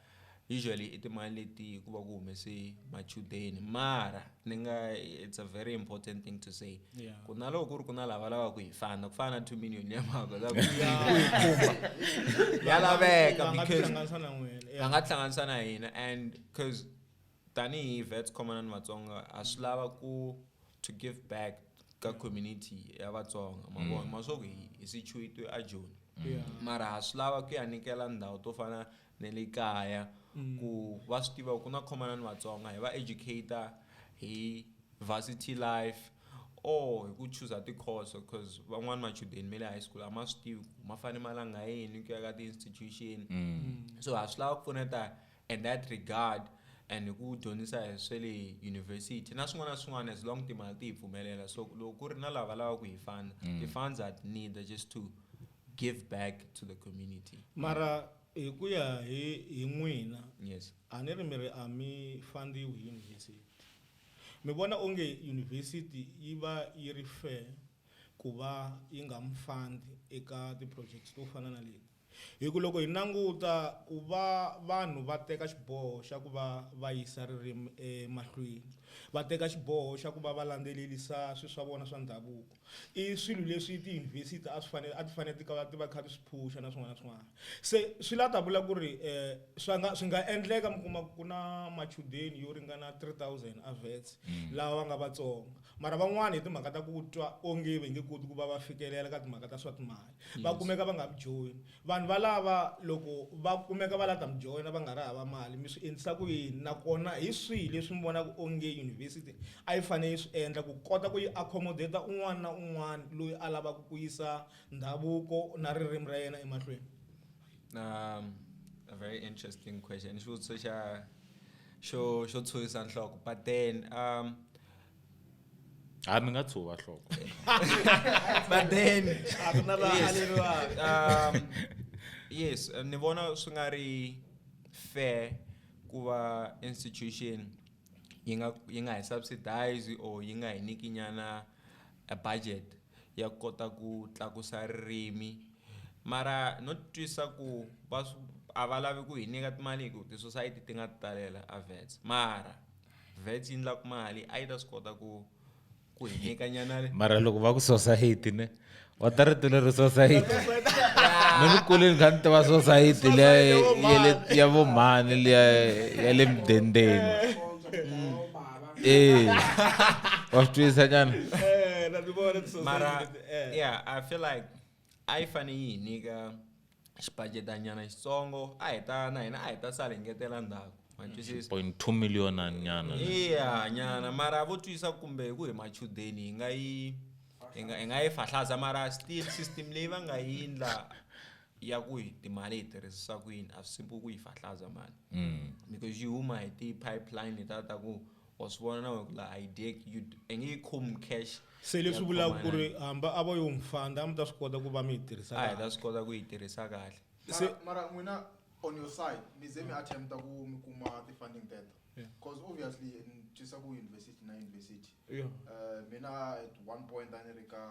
Speaker 4: usually i timali leti ku va ku humese machudeni mara ni nga it's a very important thing to say ku na loko ku ri ku na lava lavaka hi fanda ku fana na 2 million ya mhaka la ku yi khumba ya laveka
Speaker 2: Va nga
Speaker 4: because
Speaker 2: tihlanganisa na n'wina.
Speaker 4: Va nga tihlanganisa na hina and cause tanihi Vets Khomanani Vatsonga a swi lava ku to give back ka community ya Vatsonga ma vona ma swo ku hi situate a Joni mara ha swi lava ku ya nyikela ndhawu to fana na le kaya ku va swi tiva ku na Khomanani Vatsonga hi va educator hi varsity life or hi ku choosa ti-course cause van'wani machudeni ma le high school a ma swi tivi ku ma fane ma langa yini ku ya ka ti-institution so ha swi lava ku pfuneta in that regard and hi ku dyondzisa hi swa le university na swin'wana na swin'wana as long timali ti hi pfumelela so loko ku ri na lava lavaka ku hi fanda ti-funds are needed just to give back to the community.
Speaker 2: Mara hi ku ya hi n'wina
Speaker 4: yes
Speaker 2: a ni ri mi ri a mi fandiwi hi university mi vona onge university yi va yi ri fair ku va yi nga mi fandi eka ti-projects to fana na leti hi ku loko hi languta ku va vanhu va teka xiboho xa ku va va yisa ririmi emahlweni va teka xiboho xa ku va va landzelerisa swilo swa vona swa ndhavuko i swilo leswi tiyunivhesiti a swi fanele a ti fanele ti ka ti va kha ti swi phusha na swin'wana na swin'wana se swi la ta vula ku ri swi nga swi nga endleka mi kuma ku na machudeni yo ringana 3000 a Wits lava va nga Vatsonga mara van'wani hi timhaka ta ku twa onge va nge koti ku va va fikelela ka timhaka ta swa timali va kumeka va nga mi joyini vanhu valava loko va kumeka va la ta mi joyina va nga ri hava mali mi swi endlisa ku yini nakona hi swihi leswi mi vonaka onge university a yi fanele yi swi endla ku kota ku yi accommodate un'wana na un'wana loyi a lavaka ku yisa ndhavuko na ririmi ra yena emahlweni?
Speaker 4: A very interesting question. Xivutiso xa xo xo tshuvisa nhloko but then
Speaker 1: Ha mi nga tshuva nhloko.
Speaker 4: But then
Speaker 5: A ku na laha
Speaker 4: yes.
Speaker 5: aleriwaka.
Speaker 4: Yes, ni vona swi nga ri fair ku va institution yi nga hi subsidize or yi nga hi nyiki nyana a budget ya kota ku tlakusa ririmi mara no twisa ku va a va lavi ku hi nyika timali hi ku ti-society ti nga talela a Wits mara Wits yi endlaku mali a yi ta swi kota ku hi nyika nyana.
Speaker 1: Mara loko va ku society ne wa ta rito leri society mi ni kuleni kha ni tiva society liya ya le ya vo mhani liya ya le mudendeni e wa swi twisisa nyana.
Speaker 2: Na ti vona ti-society
Speaker 4: Mara
Speaker 2: leti, eh.
Speaker 4: yeah, I feel like a yi fane yi hi nyika xibajeta nyana xitsongo a hi ta na hina a hi ta sala hi ngetela ndzhaku ma twisisa.
Speaker 1: 0.2 million nyana.
Speaker 4: Iya nyana mara vo twisa kumbe hi ku hi machudeni hi nga yi fahlaza mara still system leyi va nga yi endla ya ku hi timali hi tirhisisa ku yini a swi simple ku yi fahlaza mali because yi huma hi ti-pipeline ta ku wa swi vona na wena ku la idea you i nge yi khomi cash.
Speaker 2: Se leswi
Speaker 4: Ya
Speaker 2: vulaka ku
Speaker 4: khoma
Speaker 2: ri hambi a vo yo mi fanda a mi ta swi kota ku va mi yi tirhisa
Speaker 4: a hi
Speaker 2: kahle.
Speaker 4: ta swi kota ku yi tirhisa kahle.
Speaker 7: Mara n'wina on your side mi ze mi attempta ku mi kuma ti-funding teto because obviously ni twisa ku university na university mina at one point a ni ri ka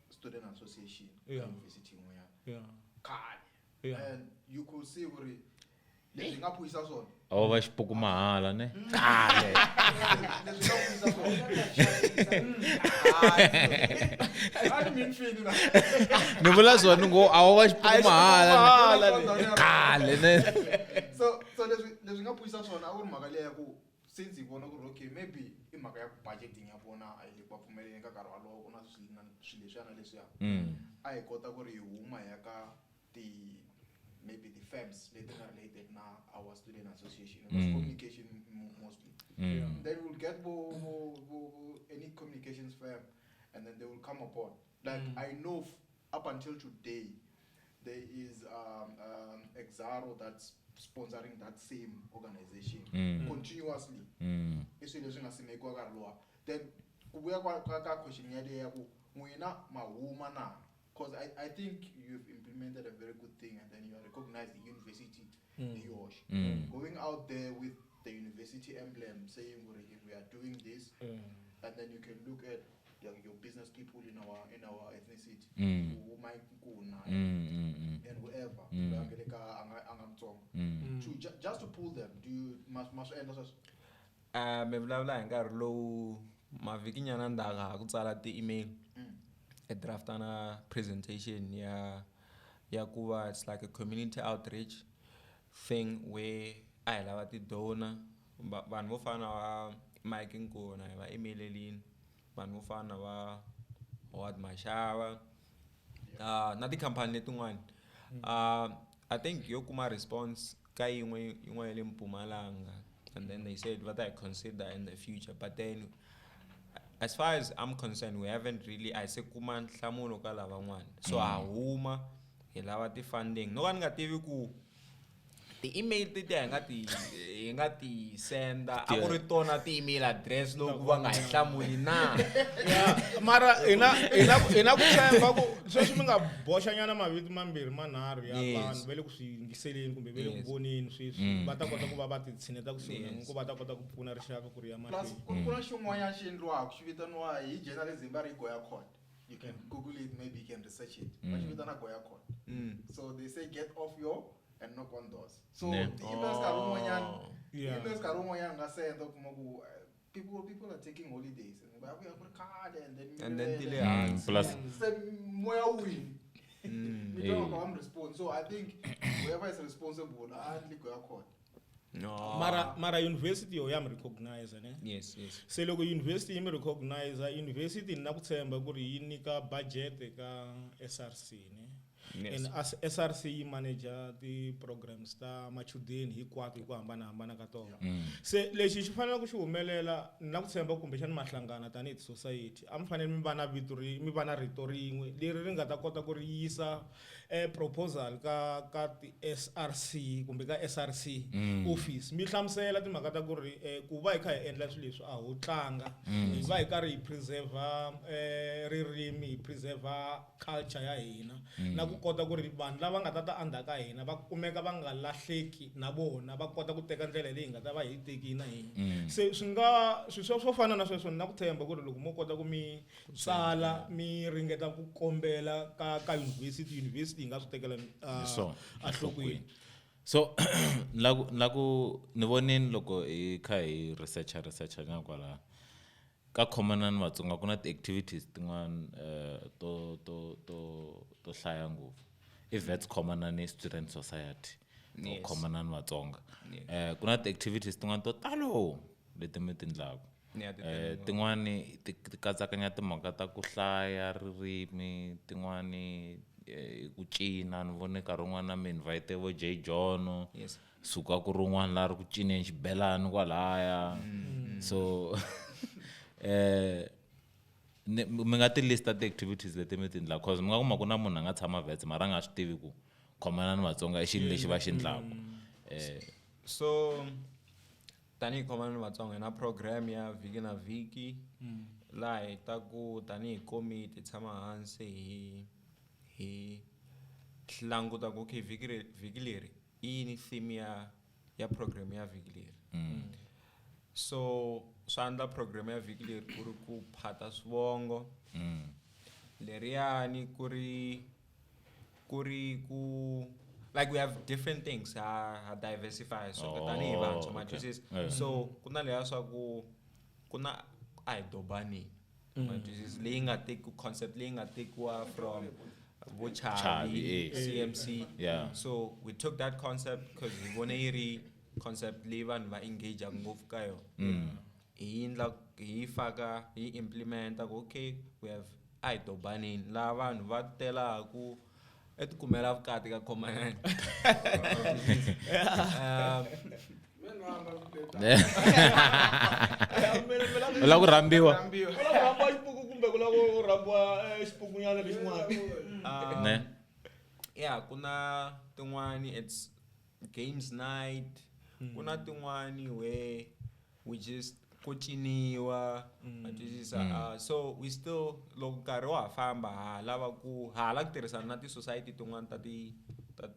Speaker 7: student association ka university yin'wanyana khale and you could see ku ri leswi hi nga phuyisa swona
Speaker 1: A wo va xipuku mahala ne khale.
Speaker 7: Leswi nga phuyisa swona a ni minfini la.
Speaker 1: Ni vula swona ni ngo a wo va xipuku mahala ne khale ne.
Speaker 7: So leswi nga phuyisa swona a ku ri mhaka liya ya ku since hi vona ku ri okay maybe i mhaka ya ku budgeting ya vona a yi le ku va pfumeleni ka nkarhi walowo ku na swilo na swilo leswiya na leswiya a hi kota ku ri hi huma hi ya ka ti maybe the firms leti nga related na our student association. It was communication mostly. Then we'll get bo any communications firm and then they will come aboard. Like I know up until today there is Exaro that's sponsoring that same organization continuously. I swilo leswi nga simekiwa nkarhi luwa then ku vuya ka question yaleyo ya ku n'wina ma huma na because I think you've implemented a very good thing and then you are recognized the university hi yoxe going out there with the university emblem saying "Uri, if we are doing this," and then you can look at your business people in our ethnicity, vo Mike Nkuna and whoever loyi a nga le ka a nga Mutsonga, to just to pull them. Do you ma swi endla sweswo?
Speaker 4: Mi vulavula hi nkarhi lowu mavhikinyana ndzhaku ha ku tsala ti-email, i drafta na presentation ya ku va it's like a community outreach thing where a hi lava ti-donor. Vanhu vo fana na va Mike Nkuna hi va emailelini, vanhu vo fana na va Howard Mashava, na tikhampani letin'wani. I think yo kuma response ka yin'we yin'wana ya le Mpumalanga, and then they said va ta hi consider in the future, but then as far as I'm concerned, we haven't really, a hi se kuma nhlamulo ka lavan'wana. So ha huma hi lava ti-funding, no ka ni nga tivi ku ti-email tetiya hi nga ti senda a ku ri tona ti-email address loko va nga hi hlamuli na.
Speaker 2: Ya, mara hina ku tshemba ku sweswi mi nga boxanyana mavito mambirhi manharhu ya vanhu va le ku swi yingiseleni kumbe va le ku voneni sweswi, va ta kota ku va va ti tshineta kusuhi na ku va ta kota ku pfuna rixaka ku ri ya
Speaker 7: Plus
Speaker 2: mahlweni.
Speaker 7: ku na xin'wanyana xi endliwaka, xi vitaniwa hi journalism va ri Goya Code. You can google it, maybe you can research it. Va xi vitana Goya Code. So they say get off your and knock on doors. So ti-emails nkarhi wun'wanyana, ti-emails nkarhi wun'wanyana nga senda u kuma ku people are taking holidays and va vuya ku ri khale and then mi
Speaker 4: And then ti le
Speaker 7: rivele.
Speaker 4: hansi.
Speaker 1: Plus
Speaker 7: Se moya wu wini, mi twa nga va mi respond. So I think whoever is responsible a endli Goya Code.
Speaker 4: No.
Speaker 2: Mara university yo ya mi recognize, ne?
Speaker 4: Yes.
Speaker 2: Se loko university yi mi recognize, university ni na ku tshemba ku ri yi nyika budget ka SRC, ne?
Speaker 4: Yes.
Speaker 2: And as SRC yi manager ti-programs ta machudeni hinkwato hi ku hambanahambana ka tona. Se lexi xi faneleke ku xi humelela, ni na ku tshemba kumbexani mahlangana tanihi ti-society, a mi fanele mi va na vito ri mi va na rito rin'we leri ri nga ta kota ku ri yisa proposal ka ti-SRC kumbe ka SRC office, mi hlamusela timhaka ta ku ri ku va hi kha hi endla swilo leswi a ho tlanga, hi va hi karhi hi preserve ririmi, hi preserve culture ya hina, na ku kota ku ri vanhu lava nga ta ta endzhaku ka hina va kumeka va nga lahleki, na vona va kota ku teka ndlela leyi hi nga ta va hi yi tekile na hina. Se swi nga swi swo fana na sweswo, ni na ku tshemba ku ri loko mo kota ku mi tsala, mi ringeta ku kombela ka university, university yi nga swi tekela
Speaker 1: Hi swona.
Speaker 2: enhlokweni.
Speaker 1: So ni la ku ni vonini loko hi kha hi researcha nyana kwala ka Khomanani Vatsonga, ku na ti-activities tin'wana to hlaya ngopfu. I Wits Khomanani Student Society or Khomanani Vatsonga. Ku na ti-activities tin'wana to talo leti mi ti ndlaku.
Speaker 4: Yeah, ti tele.
Speaker 1: Tin'wani ti katsakanya timhaka ta ku hlaya ririmi, tin'wani ku cina. Ni vone nkarhi wun'wana mi invite vo J John. Suka ku ri un'wana la ri ku cineni xibelani kwalaya. So mi nga ti lista ti-activities leti mi ti endlaka, cause mi nga kuma ku na munhu a nga tshama Wits mara a nga swi tivi ku Khomanani Vatsonga i xini lexi va xi endlaku.
Speaker 4: So tanihi Khomanani Vatsonga hi na program ya vhiki na vhiki, laha hi ta ku tanihi komiti tshama hansi hi languta ku okay, vhiki leri i yini theme ya program ya vhiki leri. So swa endla program ya vhiki leri ku ri ku phata swivongo, leriyani ku ri ku like we have different things, ha diversify. So tanihi vantshwa, ma twisisa?
Speaker 1: Yeah.
Speaker 4: So ku na leya swa ku ku na a hi dobanini, ma twisisa, leyi nga tekiwa concept leyi nga tekiwa from vo
Speaker 1: Chavi,
Speaker 4: Chavi,
Speaker 1: eh.
Speaker 4: CMC. So we took that concept because hi vone yi ri concept leyi vanhu va engage ngopfu ka yona. Hi endla, hi yi faka, hi yi implementa ku okay, we have a hi dobanini, laha vanhu va telaku i tikumela vukati ka Khomanani.
Speaker 1: U lava ku rhambiwa?
Speaker 2: Ku lava ku rhambiwa xipuku kumbe ku lava ku rhambiwa xipukunyana lexin'wana?
Speaker 1: Ne.
Speaker 4: Yeah, ku na tin'wani it's games night, ku na tin'wani where we just ku ciniwa, ma twisisa? So we still, loko nkarhi wa ha famba, ha lava ku ha la ku tirhisana na ti-society tin'wana ta ti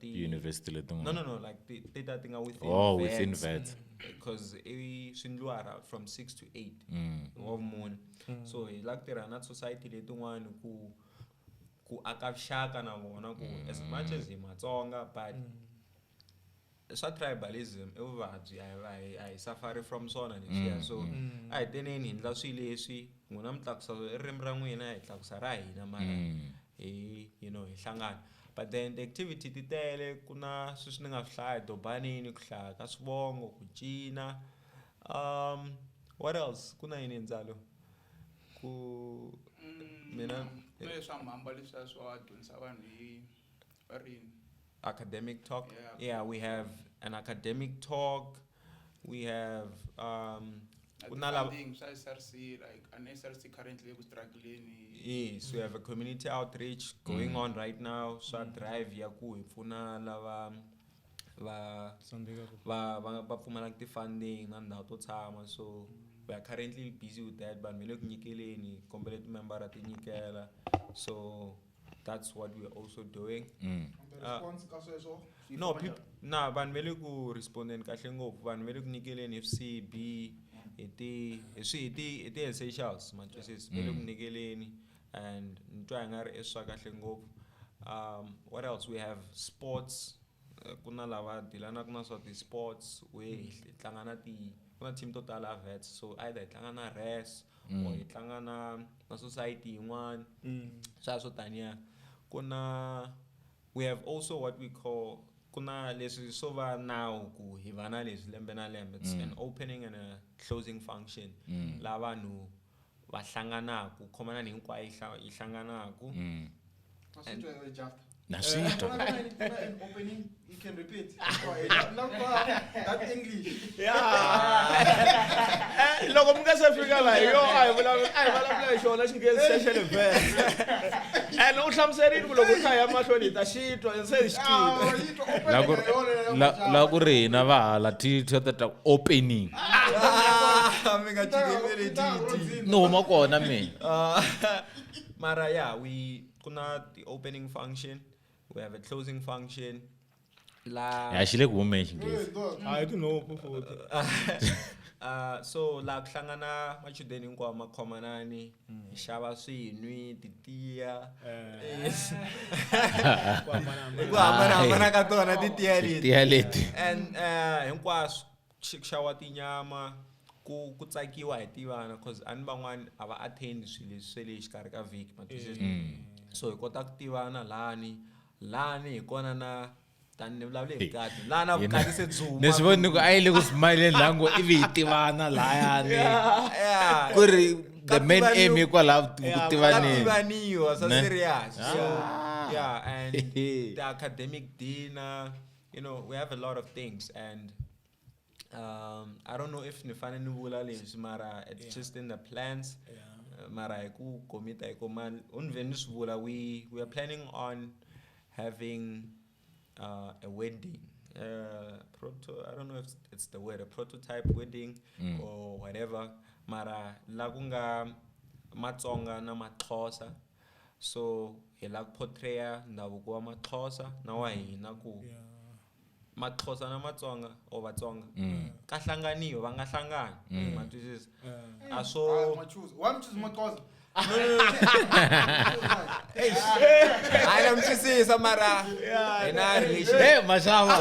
Speaker 1: University letin'wana?
Speaker 4: No, like ti ta ti nga within
Speaker 1: Oh, within
Speaker 4: Wits.
Speaker 1: Wits.
Speaker 4: Because i swi endliwa from 6 to 8 wa vumune. So hi lava ku tirha na society letin'wani ku aka vuxaka na vona, ku as much as hi Matsonga, but swa tribalism i vuvabyi, a hi safari from swona leswiya. So a hi teneni hi endla swilo leswi, n'wina mi tlakusa ririmi ra n'wina, hi tlakusa ra hina, mara hi you know hi hlangana. But then the activity ti tele, ku na sweswi ni nga swi hlaya dobanini, ku hlaya ka swivongo, ku cina, what else, ku na yini ndzalo ku mina
Speaker 3: Na leswa mhamba leswiya swa dyondzisa vanhu hi ririmi.
Speaker 4: Academic talk.
Speaker 3: Yeah.
Speaker 4: Yeah, we have an academic talk. We have
Speaker 3: Na
Speaker 4: ku na lava-
Speaker 3: ti-funding swa SRC, like an SRC currently ku struggling.
Speaker 4: Yes, we have a community outreach going on right now. Swa drive ya ku hi pfuna lava va va pfumalaka ti-funding na ndhawu to tshama. So we are currently busy with that. Vanhu va le ku nyikeleni, kombela timembara ti nyikela. So that's what we are also doing.
Speaker 7: The response ka sweswo swi
Speaker 4: No,
Speaker 7: famba
Speaker 4: peop na vanhu va le ku respondeni kahle ngopfu. Vanhu va le ku nyikeleni hi FCB, hi ti hi swi hi ti essentials, ma twisisa, va le ku nyikeleni, and ni twa hi nga ri i swa kahle ngopfu. What else? We have sports. Ku na lava dealanaka na swa ti-sports, we hi tlanga na ti ku na team to tala vets, so either hi tlanga na res or hi tlanga na society yin'wana, sweswo taniya. Ku na, we have also what we call, ku na leswi swo va nawu ku hi va na leswi lembe na lembe. It's an opening and a closing function, laha vanhu va hlanganaku, khomanani hinkwayo yi hlanganaku.
Speaker 7: Njhani? A swi twa Jafta.
Speaker 1: Na swi twa.
Speaker 7: Ku na an opening, you can repeat. That English.
Speaker 2: Loko mi nga se fika laha yo a hi vulavula a hi vulavula hi xona xinghezi xa xa le vest, and u hlamuserile ku loko u kha hi ya mahlweni hi ta xi twa, se hi xi
Speaker 7: Ah,
Speaker 2: twile.
Speaker 7: yi twa opening
Speaker 1: La ku
Speaker 7: ya yona ya
Speaker 1: la ku ri hina va hala ti ta opening.
Speaker 4: Ah, mi nga jikeli ti
Speaker 1: Ni huma kona mina.
Speaker 4: Mara yeah, we ku na the opening function, we have a closing function la
Speaker 1: Ya xi le ku humeni xinghezi.
Speaker 2: A hi tinhompfu futhi.
Speaker 4: So la ku hlangana machudeni hinkwawo ma khomanani, hi xava swinwi, titiya. Yes.
Speaker 2: Ku hambanahambana.
Speaker 4: Hi ku hambanahambana ka tona titiya leti.
Speaker 1: Tiya leti.
Speaker 4: And hinkwaswo ku xaviwa tinyama, ku tsakiwa, hi tivana, cause a ni van'wani a va attend swilo leswi swa le xikarhi ka vhiki, ma twisisa. So hi kota ku tivana lani lani, hi kona na tani ni vulavule hi vukati laha na vukati se byi huma.
Speaker 1: Ni swi voni ku a yi le ku smileni laha ngo ivi hi tivana lahayani.
Speaker 4: Yeah.
Speaker 1: Ku ri the
Speaker 4: Ka
Speaker 1: main aim hikwalaho ku
Speaker 4: ka
Speaker 1: tivaneni.
Speaker 4: tivaniwa swa
Speaker 1: Ne?
Speaker 4: serious. So
Speaker 1: Ah.
Speaker 4: yeah, and the academic dinner, we have a lot of things, and I don't know if ni fanele ni vula leswi, mara it's just in the plans. Mara hi ku commit hi ku man u ni ve ni swi vula, we are planning on having a wedding, proto, I don't know if it's the word, a prototype wedding or whatever, mara la ku nga Matsonga na Maxhosa. So hi la ku portraya ndhavuko wa Maxhosa na wa hina, ku Maxhosa na Matsonga or Vatsonga ka hlanganiwa, va nga hlangani, ma twisisa, a swo
Speaker 7: Ah, choose. Why choose Maxhosa?
Speaker 4: Hayi, na mi twisisa, mara hi na relation.
Speaker 1: Hey, maxava.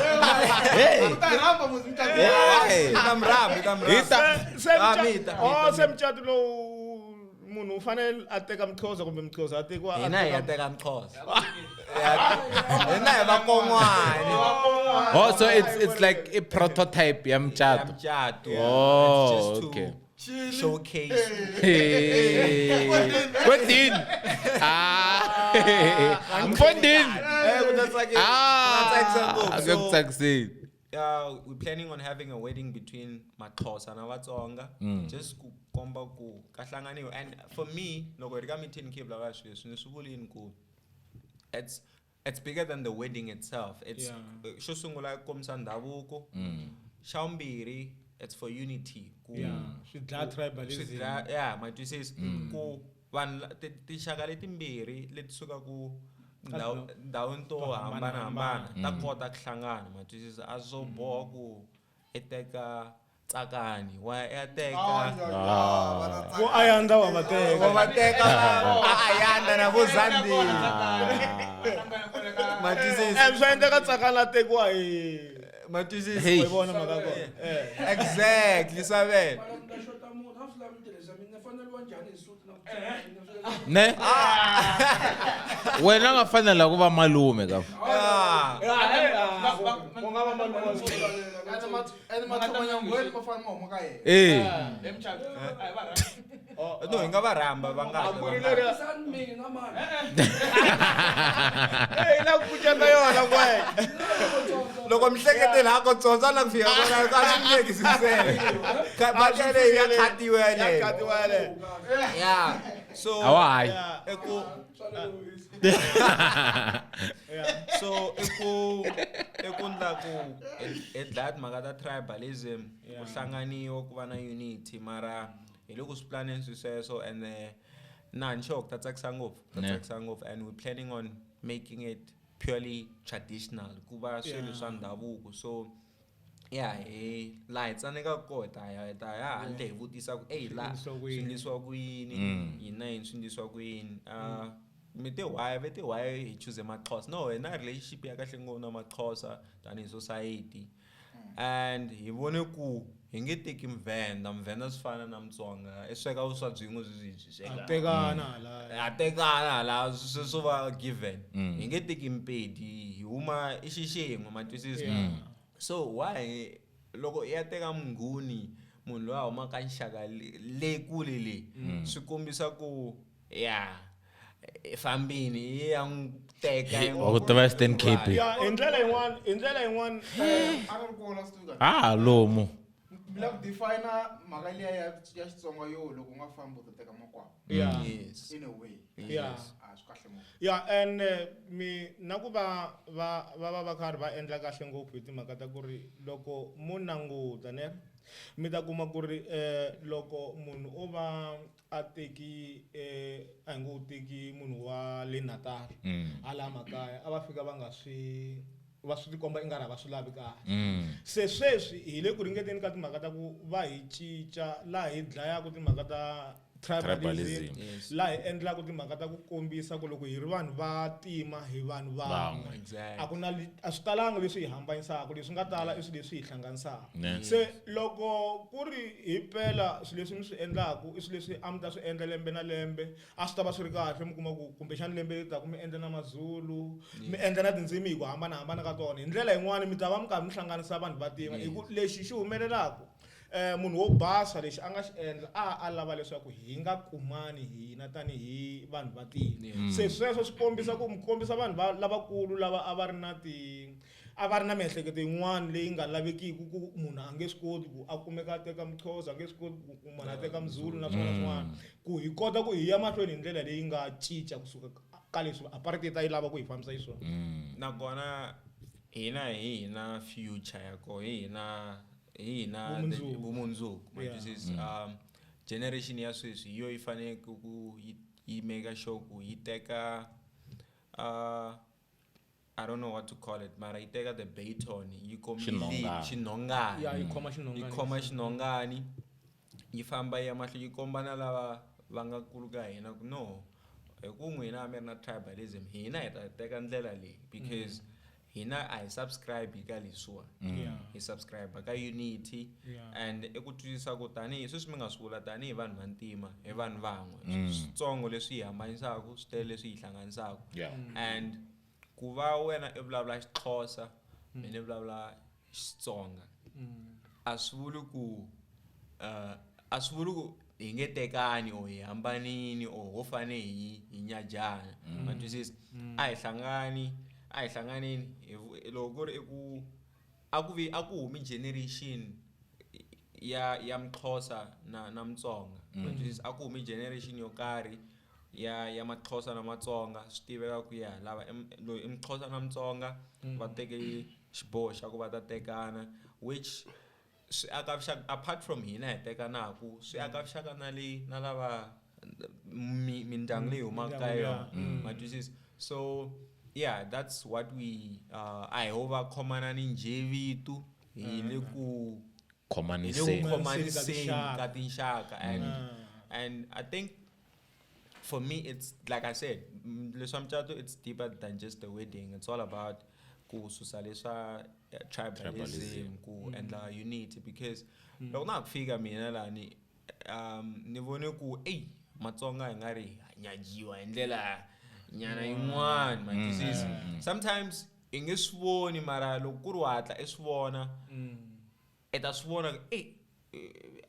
Speaker 1: Hey.
Speaker 7: U ta rhamba muzi mi ta
Speaker 1: Hey.
Speaker 4: Hi ta mi rhamba, hi ta mi
Speaker 1: Hi
Speaker 4: rhamba.
Speaker 1: ta-
Speaker 2: Se
Speaker 4: Ah, mita,
Speaker 2: oh,
Speaker 4: mita,
Speaker 2: se mucato lowu munhu u fanele a teka Muxhosa kumbe Muxhosa a tekiwa a
Speaker 4: Hina hi ya
Speaker 2: teka-
Speaker 4: teka Mxhosa, hina hi vakon'wani.
Speaker 1: Oh, so it's like a prototype ya
Speaker 4: Ya
Speaker 1: mucato.
Speaker 4: mucato.
Speaker 1: Oh,
Speaker 4: It's just to
Speaker 1: okay.
Speaker 4: showcase.
Speaker 1: Hey. Kwendini. Ah. Mfondini.
Speaker 4: Eh, ku ta tsakisa, ku ta tsakisa
Speaker 1: Ah.
Speaker 4: ngopfu. So,
Speaker 1: Ku tsakiseni.
Speaker 4: We're planning on having a wedding between Maxhosa na Vatsonga, just ku komba ku ka hlanganiwa. And for me, loko hi ri ka meeting khe hi vulavula swilo leswi, ni swi vulini ku it's bigger than the wedding itself. It's xo sungula ku kombisa ndhavuko, xa vumbirhi it's for unity, ku
Speaker 2: Swi dlaya
Speaker 4: swi
Speaker 2: tribalism.
Speaker 4: yeah, ma twisisa, ku vanhu tinxaka letimbirhi leti sukaku ndhawini to hambanahambana ta kota ku hlangana, ma twisisa, a swo boha ku i teka Tsakani wa ya teka.
Speaker 2: Vo Ayanda wa va teka.
Speaker 4: Wa va teka a Ayanda na vo Zandile. Ma twisisa?
Speaker 2: Swa endleka Tsakani a tekiwa hi
Speaker 4: Ma twisisa?
Speaker 1: Hey.
Speaker 2: Wa yi vona mhaka ya kona.
Speaker 4: Exactly, Sabelo.
Speaker 1: Ne? Wena nga fanela ku va malume ka.
Speaker 4: Ah.
Speaker 2: Ku nga va malume wa
Speaker 7: Ene matlhomanyangweni ma fanele ma huma ka yena.
Speaker 1: Eh.
Speaker 4: No, hi nga va rhamba va nga
Speaker 2: A ku ri leriya. Eh, la ku kuceta yona kwe.
Speaker 4: Loko mi hleketela ha ko tsotsa la ku fika kona a swi ndleki sinsele. Mhaka leyi ya khatiwa yaleyo.
Speaker 2: Ya khatiwa yaleyo.
Speaker 4: Yeah. So
Speaker 1: A wa hayi.
Speaker 4: I ku so i ku ndla ku hi dlaya timhaka ta tribalism, ku hlanganiwa, ku va na unity, mara hi le ku swi planeni swi sweswo, and na ni sure ku ta tsakisa ngopfu, ta tsakisa ngopfu, and we planning on making it purely traditional, ku va swilo swa ndhavuko. So yeah, hi laha hi tsandzekaka koho, hi ta ya handle hi vutisa ku ey, la swi endlisiwa ku yini, yini na yini swi endlisiwa ku yini. Mi te why ve te why hi choose Maxhosa? No, hi na relationship ya kahle ngopfu na Maxhosa tanihi society, and hi vone ku hi nge teki Muvhenda. Muvhenda swi fana na Mutsonga, i sweka vuswa byin'we byi byi sweka.
Speaker 2: A tekana hala.
Speaker 4: A tekana hala, swo va given. Hi nge teki Mpedi, hi huma i xixin'we, ma twisisa? So why loko i ya teka Munghuni, munhu loyi a humaka nxaka le kule le, swi kombisa ku ya fambini i ya n'wi teka i n'wi-
Speaker 1: Wa ku tiva Eastern Cape.
Speaker 2: Ya, hi ndlela yin'wana, hi ndlela yin'wana
Speaker 7: A nga ri kona last week.
Speaker 1: Ah, lomu.
Speaker 7: Mi lava ku define mhaka liya ya Xitsonga yo loko u nga fambi u ta teka makwavo.
Speaker 2: Yeah.
Speaker 4: Yes.
Speaker 7: In a way.
Speaker 2: Yeah.
Speaker 7: A swi kahle ngopfu.
Speaker 2: Yeah, and mi na ku va va va va va karhi va endla kahle ngopfu hi timhaka ta ku ri loko mo languta ne mi ta kuma ku ri loko munhu o va a teki a hi ngo u teki munhu wa le Natal hala makaya, a va fika va nga swi va swi tikomba ingari a va swi lavi kahle. Se sweswi hi le ku ringeteni ka timhaka ta ku va hi cinca laha hi dlayaka timhaka ta tribalism,
Speaker 1: Tribalism.
Speaker 4: Yes.
Speaker 2: laha hi endlaka timhaka ta ku kombisa ku loko hi ri vanhu va tima hi vanhu van'we.
Speaker 4: Exactly.
Speaker 2: A ku na a swi talanga leswi hi hambanyisaka, leswi nga tala i swilo leswi hi hlanganisaka.
Speaker 1: Ne.
Speaker 2: Se loko ku ri hi pela swilo leswi mi swi endlaku i swilo leswi a mi ta swi endla lembe na lembe, a swi ta va swi ri kahle. Mi kuma ku kumbexana lembe leri taka mi endla na Mazulu, mi endla na tindzimi hi ku hambanahambana ka tona. Hi ndlela yin'wani mi ta va mi karhi mi hlanganisa vanhu va tima, hi ku lexi xi humelelaka munhu wo basa lexi a nga xi endla a lava leswaku hi nga kumani hina tanihi vanhu va tima. Se sweswo swi kombisa ku mi kombisa vanhu va lavakulu lava a va ri na ti a va ri na miehleketo yin'wana leyi nga lavekiki ku munhu a nge swi koti ku a kumeka a teka Muxhosa, a nge swi koti ku munhu a teka Muzulu na swin'wana na swin'wana, ku hi kota ku hi ya mahlweni hi ndlela leyi nga cinca kusuka ka leswi apartheid a yi lava ku hi fambisa xiswona.
Speaker 4: Nakona hina hi hina future ya koho, hi hina, hi hina
Speaker 2: Vumundzuku.
Speaker 4: Vumundzuku, ma twisisa? Generation ya sweswi hi yo yi faneleke ku yi make sure ku yi teka, I don't know what to call it, mara yi teka the baton, yi
Speaker 1: Xinhongani.
Speaker 4: Xinhongani.
Speaker 2: Ya, yi khoma xinhongani.
Speaker 4: Yi khoma xinhongani, yi famba yi ya mahlweni, yi komba na lava va nga kulu ka hina ku no, hi ku n'wina a mi ri na tribalism, hina hi ta teka ndlela leyi because hina a hi subscribe ka leswiwa. Hi subscribe ka unity. And i ku twisisa ku tanihi sweswi mi nga swi vula, tanihi vanhu va ntima hi vanhu van'we, switsongo leswi hi hambanisaka swi tele leswi hi hlanganisaka. And ku va wena i vulavula Xixhosa, mina ni vulavula Xitsonga, a swi vuli ku a swi vuli ku hi nge tekani or hi hambanini or ho fane hi nyajana, ma twisisa? A hi hlangani, a hi hlanganeni hi loko ku ri i ku a ku vi a ku humi generation ya Muxhosa na Mutsonga, ma twisisa? A ku humi generation yo karhi ya Maxhosa na Matsonga, swi tiveka ku ya lava loyi i Muxhosa na Mutsonga, va teke xiboho xa ku va ta tekana, which swi aka vuxaka apart from hina hi tekanaku, swi aka vuxaka na le na lava mindyangu leyi humaka ka yona, ma twisisa? So yeah, that's what we a hi ho va khomanani njhe vito hi le ku
Speaker 1: Khomaniseni.
Speaker 4: Khomaniseni ka tinxaka. And I think for me, it's like I said, leswa mucato, it's deeper than just the wedding. It's all about ku susa leswa tribalism, ku endla unity, because loko na ha ku fika mina lani, ni vone ku ey Matsonga hi nga ri nyajiwa hi ndlela nyana yin'wana, ma twisisa. Sometimes i nge swi voni, mara loko ku ri wa hatla i swi vona, i ta swi vona ku ey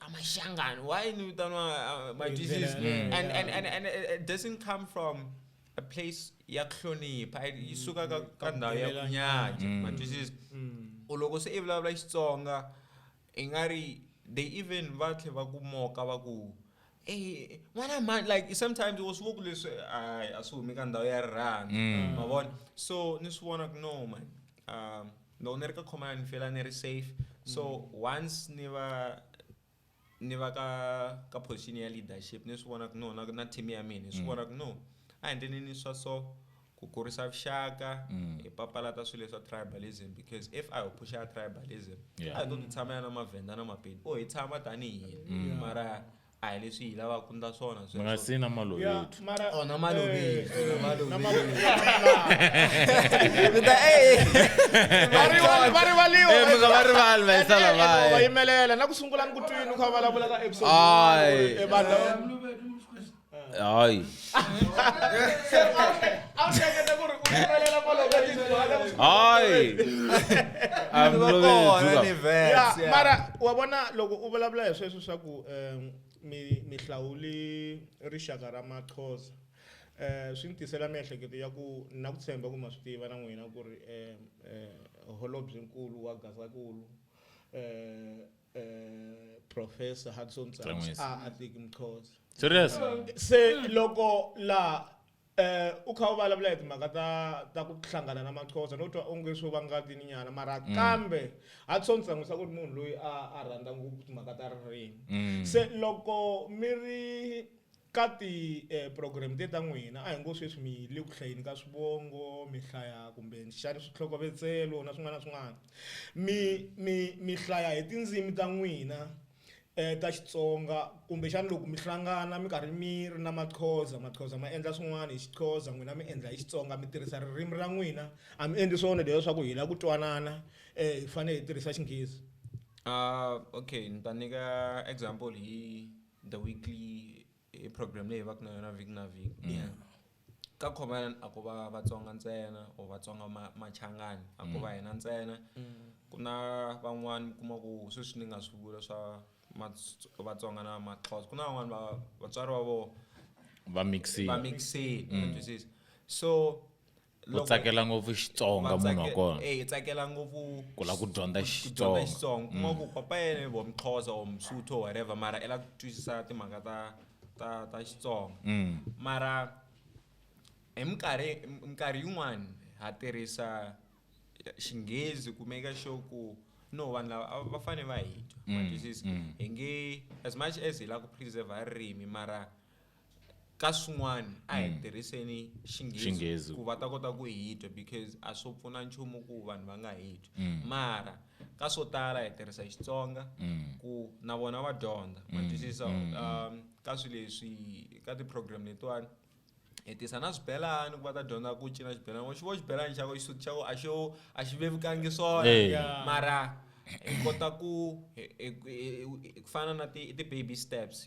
Speaker 4: amaxangani, why ni vitaniwa, ma twisisa. And it doesn't come from a place ya ku hlonipha, yi suka ka ndhawu ya ku nyaja, ma twisisa. U loko se i vulavula Xitsonga, i nga ri they even va tlhe va ku moka va ku eh n'wana man, like sometimes u swi vona ku leswi a swi humi ka ndhawu ya rirhandzu, ma vona. So ni swi vona ku no man, loko ni ri ka khomana ni fela ni ri safe. So once ni va ka position ya leadership, ni swi vona ku no na team ya mina, ni swi vona ku no a hi endleni swa so ku kurisa vuxaka, hi papalata swilo leswa tribalism, because if I pusha tribalism, a hi to ti tshamela na mavhenda na mapedi, o hi tshama tanihi hina, mara a hi leswi hi lavaka ku endla swona
Speaker 1: Mi nga si na malovethu.
Speaker 4: Oh, na malovethu, na malovethu.
Speaker 2: Va rivaliwa.
Speaker 8: Mi nga va rivali va yisa lavaya.
Speaker 2: Va yimelela na ku sungula ni ku twini kha va vulavula ka episode.
Speaker 8: Hayi.
Speaker 2: Vanhu lava
Speaker 1: Hayi.
Speaker 2: A wu hleketa ku ri u yimelela malovethu.
Speaker 1: Hayi. A
Speaker 2: Ya, mara wa vona loko u vulavula hi sweswo swa ku mi hlawuli rixaka ra Maxhosa, swi ni tisela miehleketo ya ku na ku tshemba ku ma swi tiva na n'wina ku ri holobyenkulu wa Gazankulu, Professor Hudson Tsamisa a teki Mxhosa.
Speaker 1: Serious?
Speaker 2: Se loko la u kha u vulavula hi timhaka ta ku hlangana na Maxhosa, no twa onge swo va ngatini nyana, mara kambe Hudson Tsamisa ku ri munhu loyi a rhandza ngopfu timhaka ta ririmi. Se loko mi ri ka ti program te ta n'wina, a hi ngo sweswi mi le ku hlayeni ka swivongo, mi hlaya kumbe xana switlhokovetselo na swin'wana na swin'wana, mi hlaya hi tindzimi ta n'wina ta Xitsonga, kumbexana loko mi hlangana mi karhi mi ri na Maxhosa, Maxhosa ma endla swin'wana hi Xixhosa, n'wina mi endla hi Xitsonga, mi tirhisa ririmi ra n'wina, a mi endli swona leswaku hi lava ku twanana, hi fanele hi tirhisa Xinghezi.
Speaker 4: Okay, ni ta nyika example hi the weekly program leyi va ku na yona vhiki na vhiki. Ka khomana a ku va Vatsonga ntsena or Vatsonga Machangani, a ku va hina ntsena. Ku na van'wani mi kuma ku sweswi ni nga swi vula swa Vatsonga na Maxhosa, ku na van'wani va vatswari va vona
Speaker 1: va mixile,
Speaker 4: va mixile, twisisa. So
Speaker 1: u tsakela ngopfu Xitsonga munhu wa kona.
Speaker 4: Eh, tsakela ngopfu
Speaker 1: ku lava ku dyondza
Speaker 4: Xitsonga. Kuma ku papa yena vo Mxhosa or Msotho or whatever, mara i lava ku twisisa timhaka ta Xitsonga. Mara hi minkarhi yin'wani ha tirhisa Xinghezi ku make sure ku no vanhu lava va fanele va hi twa, ma twisisa. Hi nge as much as hi lava ku preserve ririmi, mara ka swin'wana a hi tirhiseni Xinghezi ku va ta kota ku hi twa, because a swo pfuna nchumu ku vanhu va nga hi twi. Mara ka swo tala hi tirhisa Xitsonga ku na vona va dyondza, ma twisisa. Ka swilo leswi ka ti-program letiwani hi tisa na swibelani ku va ta dyondza ku cina xibelani. Xi vo xibelani xa ku xisuti xa ku a xi vevukangi swona, mara hi kota ku fana na ti-baby steps,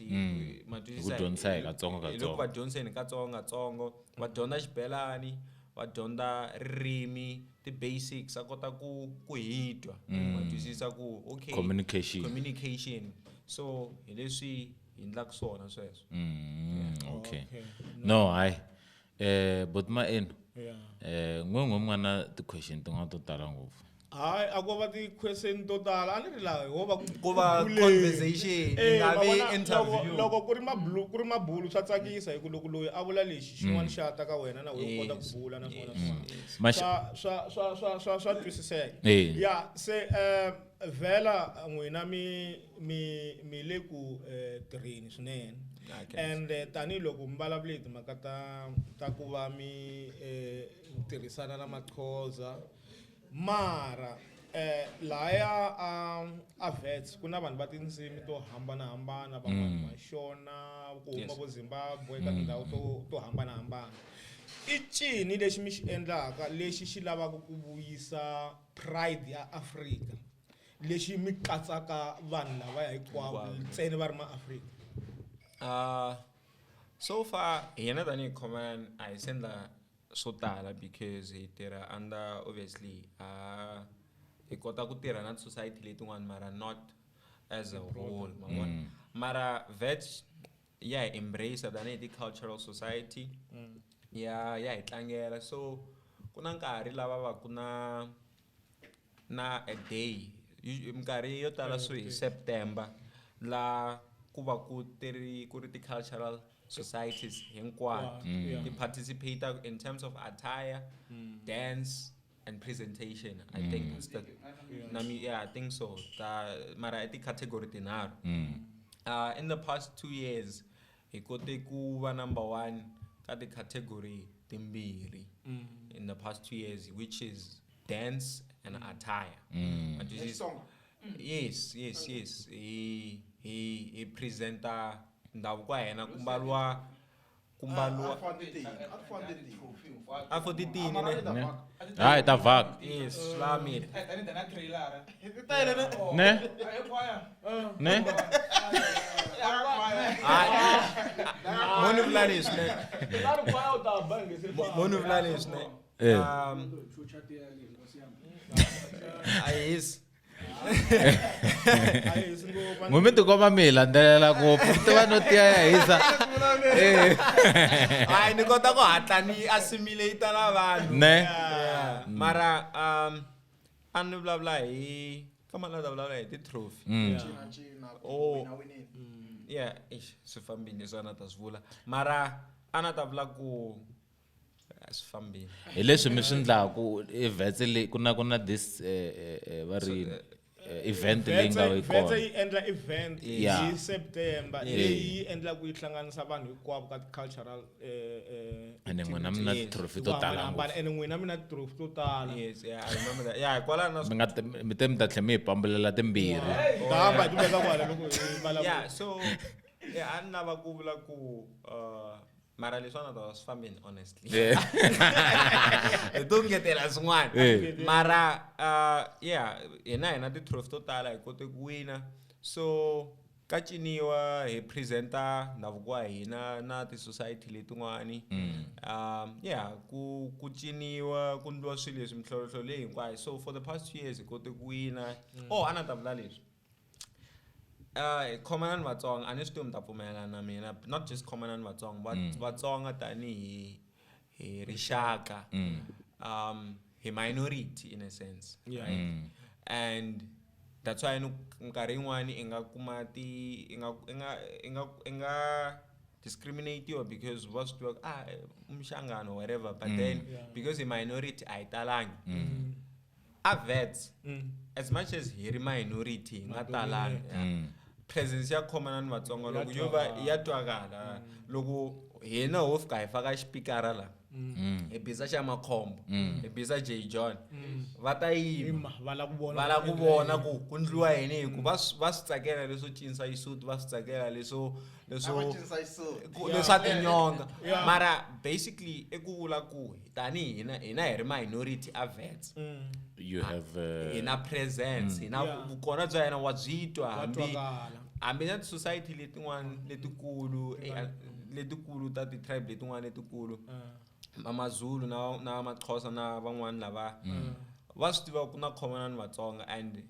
Speaker 4: ma twisisa.
Speaker 1: Ku dyondzisa hi katsongo katsongo.
Speaker 4: Loko va dyondzeni hi katsongo katsongo, va dyondza xibelani, va dyondza ririmi, ti-basics, a kota ku hi twa, ma twisisa ku okay,
Speaker 1: communication.
Speaker 4: So hi leswi hi endlaka swona sweswo.
Speaker 1: Okay. No, hayi. But ma enu. N'we n'wana ti-question tin'wana to tala ngopfu.
Speaker 2: Hayi, a ko va ti-question to tala, a ni ri laha ho va
Speaker 4: ku va conversation, nga vi interview.
Speaker 2: Loko ku ri ku ri mabulu swa tsakisa, hi ku loko loyi a vula lexi xin'wana xa ta ka wena na wena u kota ku bula na swin'wana na swin'wana. Swa twisiseka. Ya, se vhela n'wina mi le ku tirheni swinene. And tanihiloko mi vulavule hi timhaka ta ku va mi tirhisana na Maxhosa, mara Lahaya a Wits ku na vanhu va tindzimi to hambanahambana, van'wana Mashona, ku huma vo Zimbabwe ka tindhawu to hambanahambana. I cini lexi mi xi endlaka lexi xi lavaka ku vuyisa pride ya Afrika, lexi mi katsaka vanhu lavaya hinkwavo ntsena va ri maAfrika?
Speaker 4: So far hina tanihi Khomanani a hi se endla swo tala because hi tirha under, obviously, hi kota ku tirha na society letin'wana mara not as a whole, ma vona. Mara Wits ya hi embrace tanihi ti-cultural society, ya hi tlangela. So ku na nkarhi lava va ku na a day, minkarhi yo tala swi hi September, la ku va ku tiri ku ri ti-cultural societies hinkwato ti participate in terms of attire, dance and presentation. I think that's the yeah, I think so. Ta mara i ti-category tinharhu. In the past 2 years hi kote ku va number 1 ka ti-category timbirhi in the past 2 years, which is dance and attire. But this is yes, yes, yes. Hi presenta ndhavuko wa hina, ku mbariwa, ku mbariwa. A forty tini, ne?
Speaker 1: Hayi, ta vhaka.
Speaker 4: Yes, swi mira.
Speaker 1: Ne? Ne?
Speaker 4: Mo ni vula leswi, ne? Mo ni vula leswi, ne? A hisi.
Speaker 1: N'wi mi tikomba mi hi landzelela ngopfu, mi tiva no tiya ya hisa.
Speaker 4: Hayi, ni kota ku hatla ni assimilate na vanhu.
Speaker 1: Ne?
Speaker 4: Yeah. Mara a ni vulavula hi kama na ta vulavula hi ti-trophy. Oh. Yeah, eish, swi fambile leswi a na ta swi vula. Mara a na ta vula ku swi fambile.
Speaker 1: Hi leswi mi swi endlaku i Wits leyi ku na this va ri event leyi nga yi
Speaker 2: Wits
Speaker 1: kona.
Speaker 2: yi endla event hi September leyi yi endlaku yi hlanganisa vanhu hinkwavo ka cultural
Speaker 1: Ene n'wina mi na trophy to tala ngopfu.
Speaker 2: Ene n'wina mi na trophy to tala.
Speaker 4: Yes, yeah, I remember that. Yeah, kwalano na
Speaker 1: Mi nga mi te mi ta tlhela mi hi pambulela timbirhi.
Speaker 2: Ta hamba hi ti veka kwala loko hi vulavula.
Speaker 4: Yeah, so yeah, a ni lava ku vula ku mara leswi a na ta swi fambeni honestly. Hi to ngetela swin'wana. Mara yeah, hina hi na ti-trophy to tala hi kote ku wina. So ka ciniwa hi presenta ndhavuko wa hina na ti-society letin'wani. Yeah, ku ciniwa ku endliwa swilo leswi mintlhontlho leyi hinkwayo. So for the past 2 years hi kote ku wina. Oh, a na ta vula leswi. Khomanani Vatsonga, a ni swi tivi mi ta pfumelelana na mina, not just Khomanani Vatsonga, but Vatsonga tanihi hi rixaka, hi minority in a sense, right? And that's why nkarhi yin'wani i nga kuma ti, i nga, i nga, i nga, i nga discriminate-iwa because va swi tiva ku, mxangano, whatever, but then because hi minority a hi talangi. A Wits, as much as hi ri minority hi nga talangi, presence ya Khomanani Vatsonga loko yo va ya twakala, loko hina ho fika hi faka xipikara la, hi bisa xa Makhombo, hi bisa J John, va ta yima.
Speaker 2: Va lava ku vona
Speaker 4: Va lava ku vona ku ku endliwa yini, hi ku va swi tsakela leswo cinisa xisuti, va swi tsakela leswo
Speaker 7: Va cinisa xisuti.
Speaker 4: ku leswa tinyonga. Mara basically i ku vula ku tanihi hina hi ri minority a Wits.
Speaker 1: You have,
Speaker 4: Hi na presence, hi na vukona bya hina wa byi twa,
Speaker 2: Wa twakala.
Speaker 4: hambi na ti-society letin'wana letikulu, letikulu ta ti-tribe letin'wana letikulu, Mazulu na Maxhosa na van'wana lava va swi tiva ku na Khomanani Vatsonga, and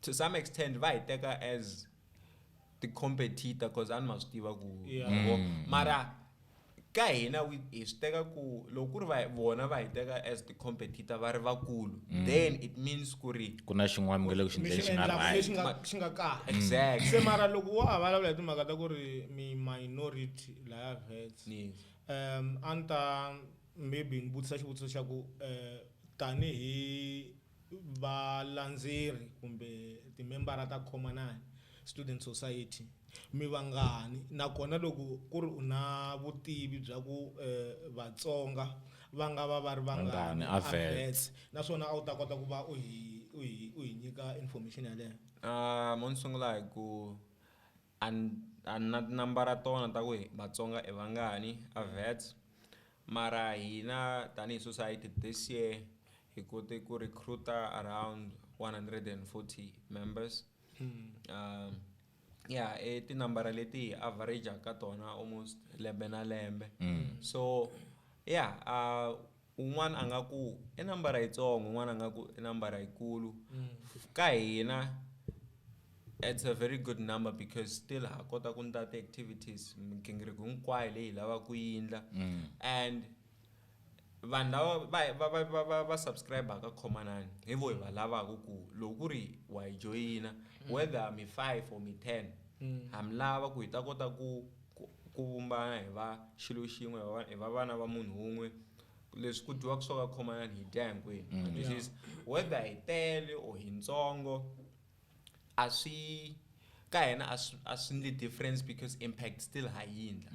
Speaker 4: to some extent va hi teka as ti-competitor, 'cause a ni ma swi tiva ku vo. Mara ka hina hi swi teka ku loko ku ri vona va hi teka as ti-competitor va ri vakulu, then it means ku ri
Speaker 1: ku na xin'wana mi nga le ku xi
Speaker 2: Mi
Speaker 1: endleni
Speaker 2: xi
Speaker 1: xi nga
Speaker 2: endlaka
Speaker 1: right.
Speaker 2: lexi xi nga kahle.
Speaker 4: Exactly.
Speaker 2: Se mara loko wa ha vulavula hi timhaka ta ku ri mi minority laya Wits, a ni ta maybe ni vutisa xivutiso xa ku tanihi valandzeri kumbe timembara ta Khomanani Student Society, mi vangani, nakona loko ku ri u na vutivi bya ku Vatsonga va nga va va ri vangani
Speaker 1: Vangani,
Speaker 2: a
Speaker 1: a Wits.
Speaker 2: Wits, naswona a wu ta kota ku va u u hi u hi nyika information yaleyo.
Speaker 4: Mo ni sungula hi ku a ni na tinambara tona ta ku hi Vatsonga i vangani a Wits mara hina tanihi society this year hi kote ku recruit-a around 140 members. Yeah, i tinambara leti hi average ka tona almost lembe na lembe. So yeah, un'wana a nga ku i nambara yitsongo, un'wana a nga ku i nambara yikulu. Ka hina it's a very good number because still ha kota ku endla ti-activities, migingiriko hinkwayo leyi hi lavaka ku yi endla. And vanhu lava va subscribe ka Khomanani hi vo hi va lavaka ku loko ku ri wa hi joyina, whether mi 5 or mi 10, ha mi lava ku hi ta kota ku vumbana hi va xilo xin'we, hi va vana va munhu wun'we. Leswi ku dyiwaka swo ka Khomanani hi dya hinkwenu. This is whether hi tele or hi ntsongo, a swi ka hina a swi endli difference because impact still ha yi endla.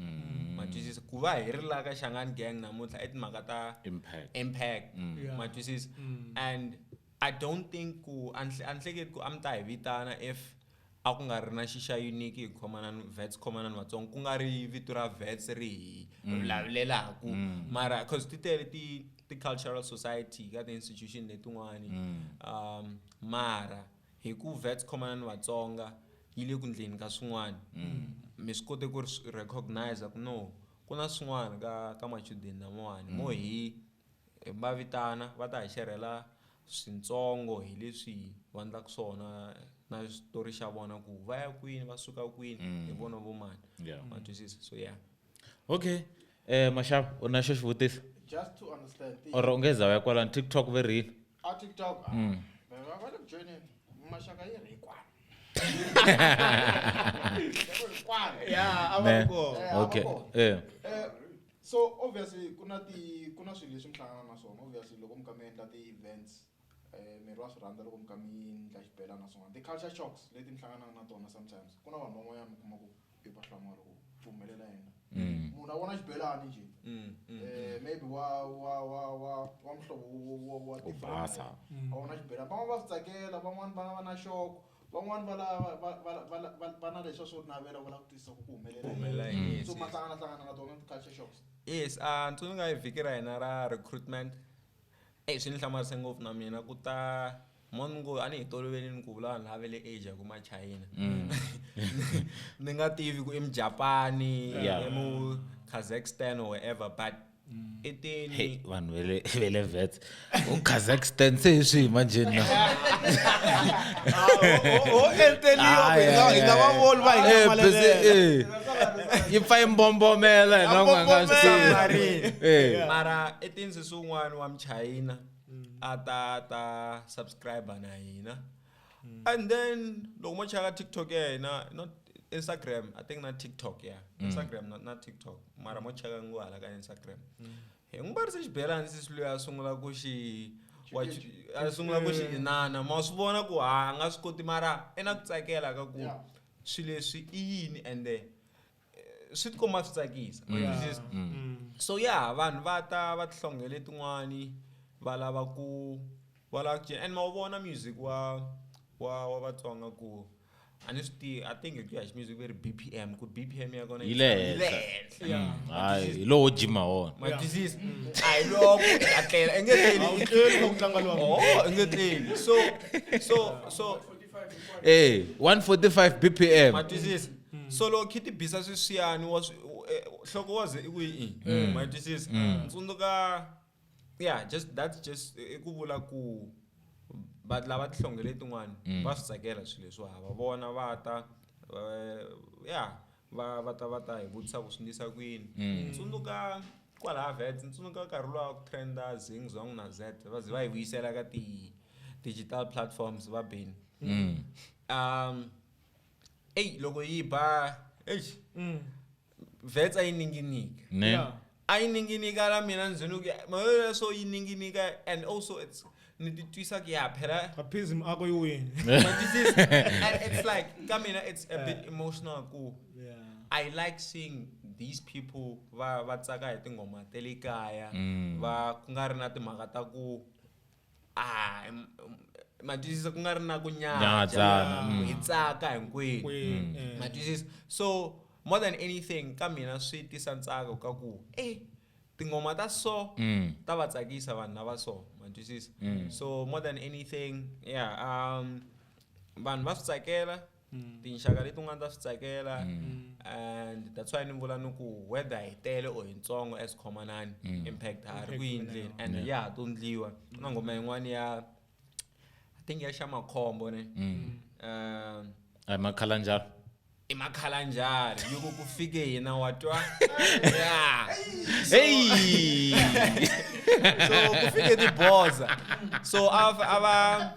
Speaker 4: Ma twisisa? Ku va hi ri la ka Shangani Gang namuntlha i timhaka ta
Speaker 1: Impact.
Speaker 4: Impact. Ma twisisa? And I don't think ku a ni hleketi ku a mi ta hi vitana if a ku nga ri na xixa unique hi Khomanani, Wits Khomanani Vatsonga, ku nga ri vito ra Wits ri hi vulavulelaku. Mara 'cause ti tele ti cultural society ka ti-institution letin'wani. Mara hi ku Wits Khomanani Vatsonga yi le ku ndleni ka swin'wana. Mi swi kote ku recognize ku no ku na swin'wana ka machudeni lamawani. Mo hi va vitana va ta hi xerhela swintsongo hi leswi va endlaka swona na xitori xa vona ku va ya kwini, va suka kwini, hi vona vo mani. Ma twisisa? So yeah.
Speaker 1: Okay. Mashava, u na xo xivutiso?
Speaker 7: Just to understand the
Speaker 1: Or u nge za u ya kwalano TikTok ve ri yini?
Speaker 7: A TikTok. Va le ku joineni. Maxaka yi ri hinkwano.
Speaker 2: Yeah, a va
Speaker 1: Ne.
Speaker 2: kona.
Speaker 7: A va
Speaker 1: Okay.
Speaker 7: kona. So obviously ku na ti, ku na swilo leswi mi hlanganaka na swona. Obviously loko mi kha mi endla ti-events, mi ri wa swi rhandza loko mi kha mi endla xibelana na swin'wana. Ti-culture shocks leti mi hlanganaka na tona sometimes. Ku na vanhu van'wanyana mi kuma ku i va hlamala ku ku humelela yena. Munhu a vona xibelani njhe. Maybe wa muhlovo wa
Speaker 1: Wo
Speaker 7: different
Speaker 1: basa.
Speaker 7: na yena. A vona xibelani. Van'wana va swi tsakela, van'wana va na xoko, van'wana va lava, va, va, va, va, va, va na leswiya swo navela va lava ku twisisa ku ku humelela
Speaker 4: Ku humelela
Speaker 7: yini.
Speaker 4: yini,
Speaker 7: So
Speaker 4: yes,
Speaker 7: ma
Speaker 4: yes.
Speaker 7: hlangana hlangana na tona ti-culture shocks.
Speaker 4: Yes, ni tsundzuka hi vhiki ra hina ra recruitment. Ey, swi ni hlamarise ngopfu na mina ku ta mo ni ngo a ni hi tolovelini ku vula vanhu lava va le Asia ku Machayina. Ni nga tivi ku i Mujapani, i mu Kazakhstan or wherever, but i tini
Speaker 1: Hey, vanhu va le Wits. U Kazakhstan se hi swihi manjhe na?
Speaker 2: O enteriwa ku hi nga va voni va hi nyamalelela.
Speaker 1: Yi pfa yi mbombomela hina ku nga swi tivi.
Speaker 4: Mara i tini sesi wun'wani wa Muchayina a ta subscribe na hina. And then loko mo cheka TikTok ya hina, not Instagram, I think na TikTok, yeah. Instagram na TikTok. Mara mo cheka ngo hala ka Instagram. Hi n'wi mbarise xibelani sesi loyi a sungula ku xi wa a sungula ku xi inana. Ma swi vona ku ha a nga swi koti mara i na ku tsakela ka ku swilo leswi i yini ende swi tikomba swi tsakisa. So yeah, vanhu va ta va tihlongele tin'wani va lava ku va lava ku cina. And ma wu vona music wa Vatsonga ku a ni swi tivi, I think hi ku ya hi music ve ri BPM, ku BPM ya kona
Speaker 1: Yi le
Speaker 4: yi le
Speaker 1: henhla.
Speaker 4: henhla.
Speaker 1: Hayi, hi lowo jima wona.
Speaker 4: Ma twisisa? A hi loko a tlela, i nge tleli.
Speaker 2: A wu tleli loko ku tlanga luwa.
Speaker 4: Oh, i nge tleli. So, so, so
Speaker 1: 145 BPM.
Speaker 4: Ma twisisa? So loko khi ti bisa sweswiyani wa swi, nhloko wa ze i ku yi i. Ma twisisa? Tsundzuka, yeah, just that's just i ku vula ku va lava tihlongele tin'wani va swi tsakela swilo leswi va vona va ta, yeah, va ta, va ta hi vutisa ku swi endlisa ku yini. Tsundzuka kwalaya Wits, tsundzuka nkarhi luwa ku trenda Zing Zong na Z, va ze va hi vuyisela ka ti digital platforms va bini. Ey, loko yi ba, eish. Wits a yi ninginika.
Speaker 1: Ne.
Speaker 4: A yi ninginika la mina ndzeni ku ya, ma so yi ninginika and also it's ni ti twisa ku ya phela
Speaker 2: Papism a ku yi wini.
Speaker 4: But this is, and it's like, ka mina it's a bit emotional ku. I like seeing these people va tsaka hi tinghoma ta le kaya, va ku nga ri na timhaka ta ku, Ma twisisa, ku nga ri na ku
Speaker 1: Nyadzana,
Speaker 4: nyadza, hi tsaka hinkwenu.
Speaker 2: Kwini, eh.
Speaker 4: Ma twisisa? So more than anything ka mina swi tisa ntsako ka ku tingoma ta so ta va tsakisa vanhu lava so, ma twisisa? So more than anything, yeah, vanhu va swi tsakela, tinxaka letin'wana ta swi tsakela, and that's why ni vula ni ku whether hi tele or hi ntsongo as Khomanani, impact ha ri ku yi endleni and ya ha to ndliwa. Ku na nghoma yin'wana ya, I think ya xa Makhombo ne,
Speaker 1: A hi Makhalanjara.
Speaker 4: I Makhalanjara yi ku ku fike hina, wa twa? Yeah.
Speaker 1: Hey!
Speaker 4: So ku fike tiboza, so a va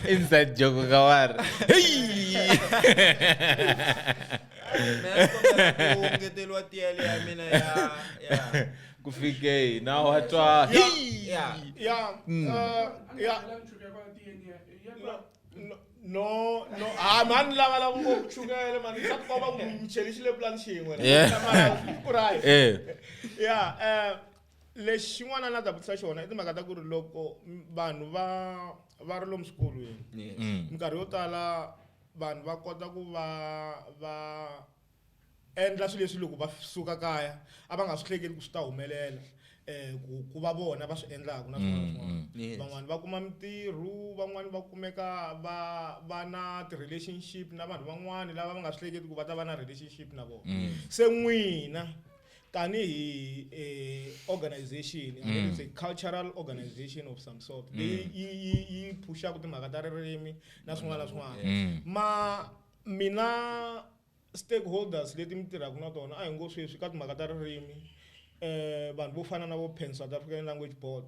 Speaker 1: Inside joke ka wa ri. Hey!
Speaker 4: Mina ni kombela ku ngeteriwa tiyele ya mina ya
Speaker 1: Ku fike hina, wa twa? Hey!
Speaker 4: Yeah.
Speaker 2: Yeah, yeah. No, no, no. Ah, mani lava lava ngopfu chukele mani, swa tikomba ku mi cheli xilepulani xin'we.
Speaker 1: Yeah.
Speaker 2: Ku right.
Speaker 1: Eh.
Speaker 2: Yeah, lexi xin'wana na ta vutisa xona i timhaka ta ku ri loko vanhu va ri lomu swikolweni, minkarhi yo tala vanhu va kota ku va endla swilo leswi loko va suka kaya a va nga swi hleketi ku swi ta humelela, ku va vona va swi endlaka na swin'wana na swin'wana. Van'wani va kuma mintirho, van'wani va kumeka va na ti-relationship na vanhu van'wani lava va nga swi hleketi ku va ta va na relationship na vona. Se n'wina tanihi organization, I mean, it's a cultural organization of some sort leyi yi phuxaka timhaka ta ririmi na swin'wana na swin'wana, ma mina stakeholders leti mi tirhaka na tona, a hi ngo sweswi ka timhaka ta ririmi, vanhu vo fana na vo Pan South African Language Board,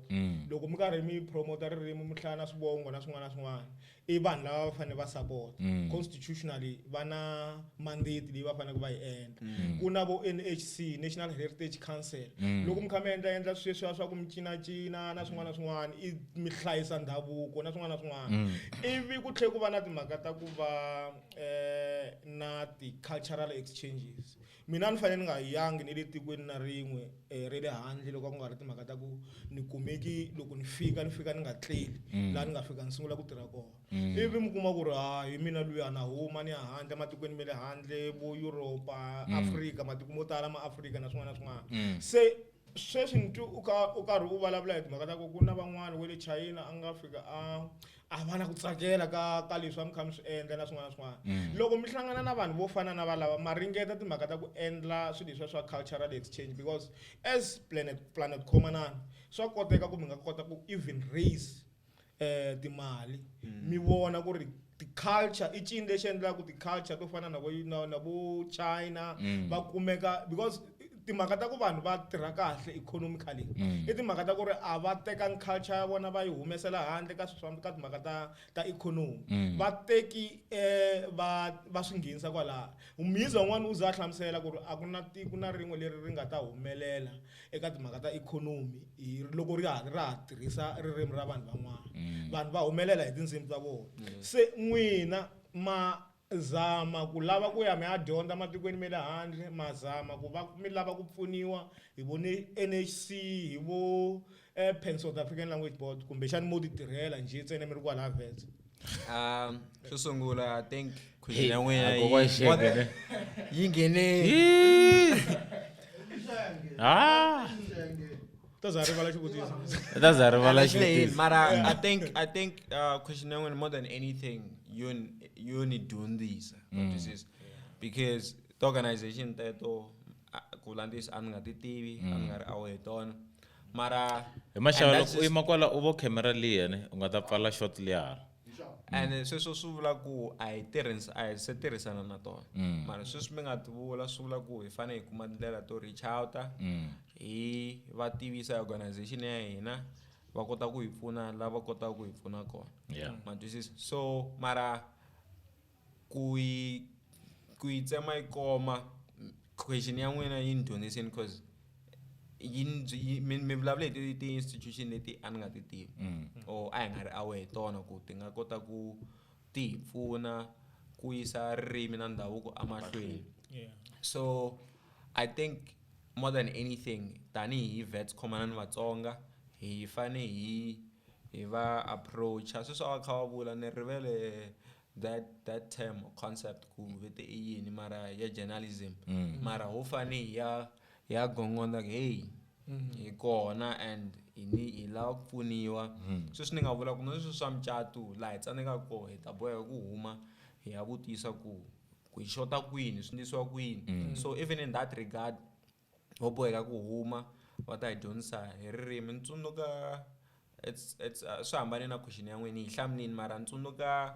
Speaker 2: loko mi karhi mi promota ririmi, mi hlaya na swivongo na swin'wana na swin'wana, i vanhu lava va fanele va support. Constitutionally va na mandate leyi va faneleke va yi endla. Ku na vo NHC, National Heritage Council, loko mi kha mi endla sweswiya swa ku mi cinacina na swin'wana na swin'wana, i mi hlayisa ndhavuko na swin'wana na swin'wana. Ivi ku tlhela ku va na timhaka ta ku va na ti-cultural exchanges. Mina ni fanele ni nga yangi ni le tikweni na rin'we ra le handle loko ku nga ri timhaka ta ku ni kumeki loko ni fika, ni fika ni nga tleli laha ni nga fika ni sungula ku tirha kona. Ivi mi kuma ku ri hayi, mina luya na huma ni ya handle matikweni ma le handle, vo Europa, Afrika, matiko mo tala ma Afrika na swin'wana na swin'wana. Se sweswi ni twi u karhi u vulavula hi timhaka ta ku ku na van'wani wa le China a nga fika a va na ku tsakela ka leswi a mi kha mi swi endla na swin'wana na swin'wana. Loko mi hlangana na vanhu vo fana na valava, ma ringeta timhaka ta ku endla swilo leswiya swa cultural exchange, because as Planet Khomanani swa koteka ku mi nga kota ku even raise timali, mi vona ku ri ti-culture i cini lexi endlaka ku ti-culture to fana na vo China va kumeka, because timhaka ta ku vanhu va tirha kahle economically i timhaka ta ku ri a va tekangi culture ya vona va yi humesela handle ka swilo swa ka timhaka ta economy. Va teki va swi nghenisa kwalaha. Mhiza wun'wana u za a hlamusela ku ri a ku na tiko na rin'we leri ri nga ta humelela eka timhaka ta economy hi loko ri ha ra ha tirhisa ririmi ra vanhu van'wana. Vanhu va humelela hi tindzimi ta vona. Se n'wina ma zama ku lava ku ya mi ya dyondza matikweni ma le handle, ma zama ku va mi lava ku pfuniwa hi vo NHC, hi vo Pan South African Language Board, kumbexani mo ti tirhela njhe ntsena mi ri kwalaha Wits?
Speaker 4: Xo sungula, I think question ya n'wina
Speaker 1: A kokwa Xenge ne?
Speaker 4: yi nghene.
Speaker 1: Ah.
Speaker 2: Ta za rivala xivutiso.
Speaker 1: Ta za rivala
Speaker 4: Xi lehile,
Speaker 1: xivutiso.
Speaker 4: mara I think question ya n'wina more than anything yo ni dyondzisa, twisisa, because ti-organization teto, ku vula ntiyiso, a ni nga ti tivi, a ni nga ri aware hi tona, mara
Speaker 1: Hi maxava,
Speaker 4: and that's
Speaker 1: loko u yima kwala u vo camera liya ne, u nga ta pfala shot liya.
Speaker 4: And sweswo swi vula ku a hi tirhisa, a hi se tirhisana na tona. Mara sweswi mi nga ti vula, swi vula ku hi fanele hi kuma tindlela to reach out, hi va tivisa organization ya hina, va kota ku hi pfuna lava kotaka ku hi pfuna kona. Ma twisisa? So mara ku yi tsema yi koma, question ya n'wina yi ni dyondzisini, cause yi ni mi vulavula hi ti-institution leti a ni nga ti tivi or a hi nga ri aware hi tona ku ti nga kota ku ti hi pfuna ku yisa ririmi na ndhavuko emahlweni. So I think more than anything, tanihi Wits Khomanani Vatsonga, hi fane hi hi va approacha sweswi a va kha va vula ni rivele that term or concept ku vete i yini mara ya journalism mara ho fane hi ya hi ya gongonda ku hey hi kona and hi ni hi lava ku pfuniwa sweswi ni nga vula ku na sweswi swa mucato laha hi tsandzekaka koho hi ta boheka ku huma hi ya vutisa ku ku hi xota kwini swi endlisiwa kwini so even in that regard ho boheka ku huma va ta hi dyondzisa hi ririmi ni tsundzuka it's swi hambane na question ya n'wina yi hlamulini mara ni tsundzuka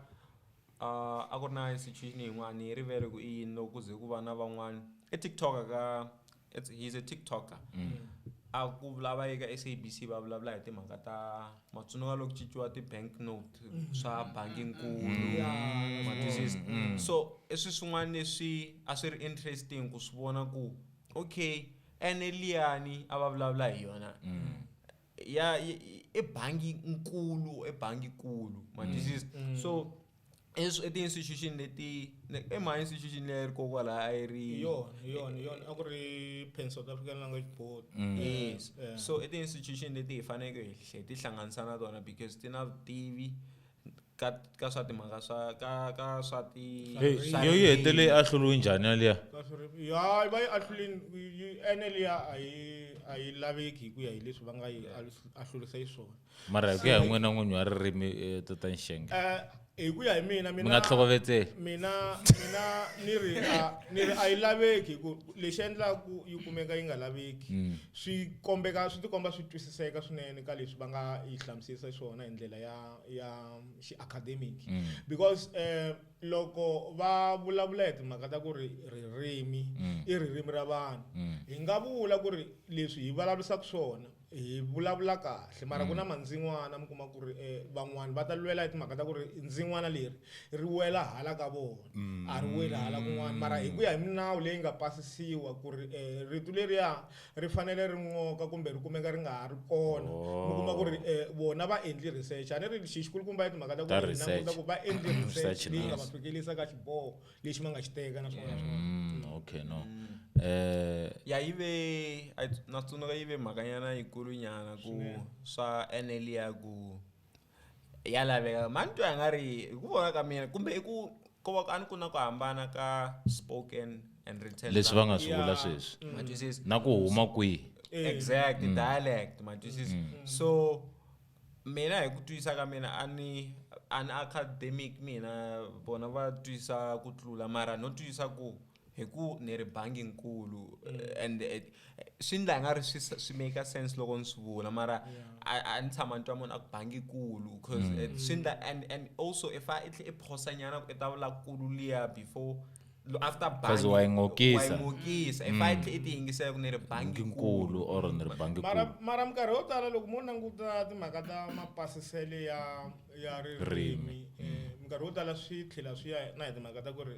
Speaker 4: a ku ri na situation yin'wana yi rivele ku i yini loko ku ze ku va na van'wana i TikToker ka it's he's a TikToker a ku vulava eka SABC va vulavula hi timhaka ta matsundzuka loko cinciwa ti-bank note swa bangi nkulu ma twisisa so i swi swin'wana leswi a swi ri interesting ku swi vona ku okay ene liyani a va vulavula hi yona ya i bangi nkulu i bangi kulu ma twisisa so i ti-institution leti i ma institution leyi ri kokwala a yi ri
Speaker 2: yona a ku ri Pan South African Language Board.
Speaker 4: Yes. So i ti-institution leti hi faneleke hi ti hlanganisa na tona because ti na vutivi ka swa timhaka swa ka swa ti
Speaker 1: yo yi hetele a hluriwe njhani yaliya?
Speaker 2: Ya va yi ahlulini ene liya a yi laveki hi ku ya hi leswi va nga yi ahlurisa xiswona.
Speaker 1: Mara hi ku ya hi n'wina n'winyi wa ririmi Tata Nxenge.
Speaker 2: Hi ku ya hi mina
Speaker 1: mi nga tlhokovetseli.
Speaker 2: Mina ni ri a yi laveki hi ku lexi endlaku yi kumeka yi nga laveki swi kombeka swi tikomba swi twisiseka swinene ka leswi va nga yi hlamusisa swona hi ndlela ya xi-academic because loko va vulavula hi timhaka ta ku ri ririmi i ririmi ra vanhu hi nga vula ku ri leswi hi vulavurisaka swona hi vulavula kahle mara ku na mandzin'wana mi kuma ku ri van'wani va ta lwela hi timhaka ta ku ri ndzin'wana leri ri wela hala ka vona a ri weli hala kun'wana mara hi ku ya hi minawu leyi nga pasisiwa ku ri rito leriya ri fanele ri n'oka kumbe ri kumeka ri nga ha ri kona mi kuma ku ri vona va endli research a ni ri xixikulukumba hi timhaka ta ku ri languta ku va endli research leyi nga va fikelisa ka xiboho lexi va nga xi teka na swin'wana na swin'wana.
Speaker 1: Okay no.
Speaker 4: Ya yi ve na tsundzuka yi ve mhakanyana yikulu nyana ku swa ene liya ku ya laveka mani twa nga ri hi ku vona ka mina kumbe i ku ko va a ni ku na ku hambana ka spoken and written
Speaker 1: leswi va nga swi vula sweswi
Speaker 4: ma twisisa
Speaker 1: na ku huma kwihi
Speaker 4: exact dialect ma twisisa so mina hi ku twisisa ka mina a ni an academic mina vona va twisisa ku tlula mara no twisisa ku hi ku ni ri bangi nkulu and swi ndla nga ri swi make sense loko ni swi vula mara a ni tshama ni twa munhu a ku bangi kulu because swi ndla and also if I i phosa nyana ku i ta vula kulu liya before after bangi
Speaker 1: wa yi ngokisa
Speaker 4: if I i ti yingisela ku ni ri bangi
Speaker 1: nkulu or ni ri bangi
Speaker 2: kulu mara minkarhi yo tala loko mo languta timhaka ta mapasisele ya ririmi minkarhi yo tala swi tlhela swi ya na hi timhaka ta ku ri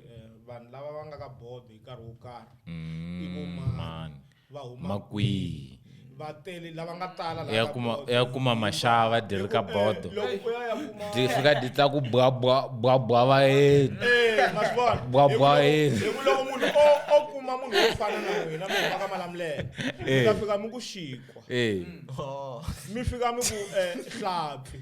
Speaker 2: vanhu lava va nga ka board hi nkarhi wo karhi i vo mani va huma
Speaker 1: kwihi
Speaker 2: va tele lava nga tala
Speaker 1: la ya kuma maxava di ri ka bodo di fika di tla ku bwa bwa bwa bwa va yena bwa bwa yena
Speaker 2: hi ku loko munhu o kuma munhu wo fana na n'wina mi huma ka Malamulele mi ta fika mi ku xikwa mi fika mi ku hlampfi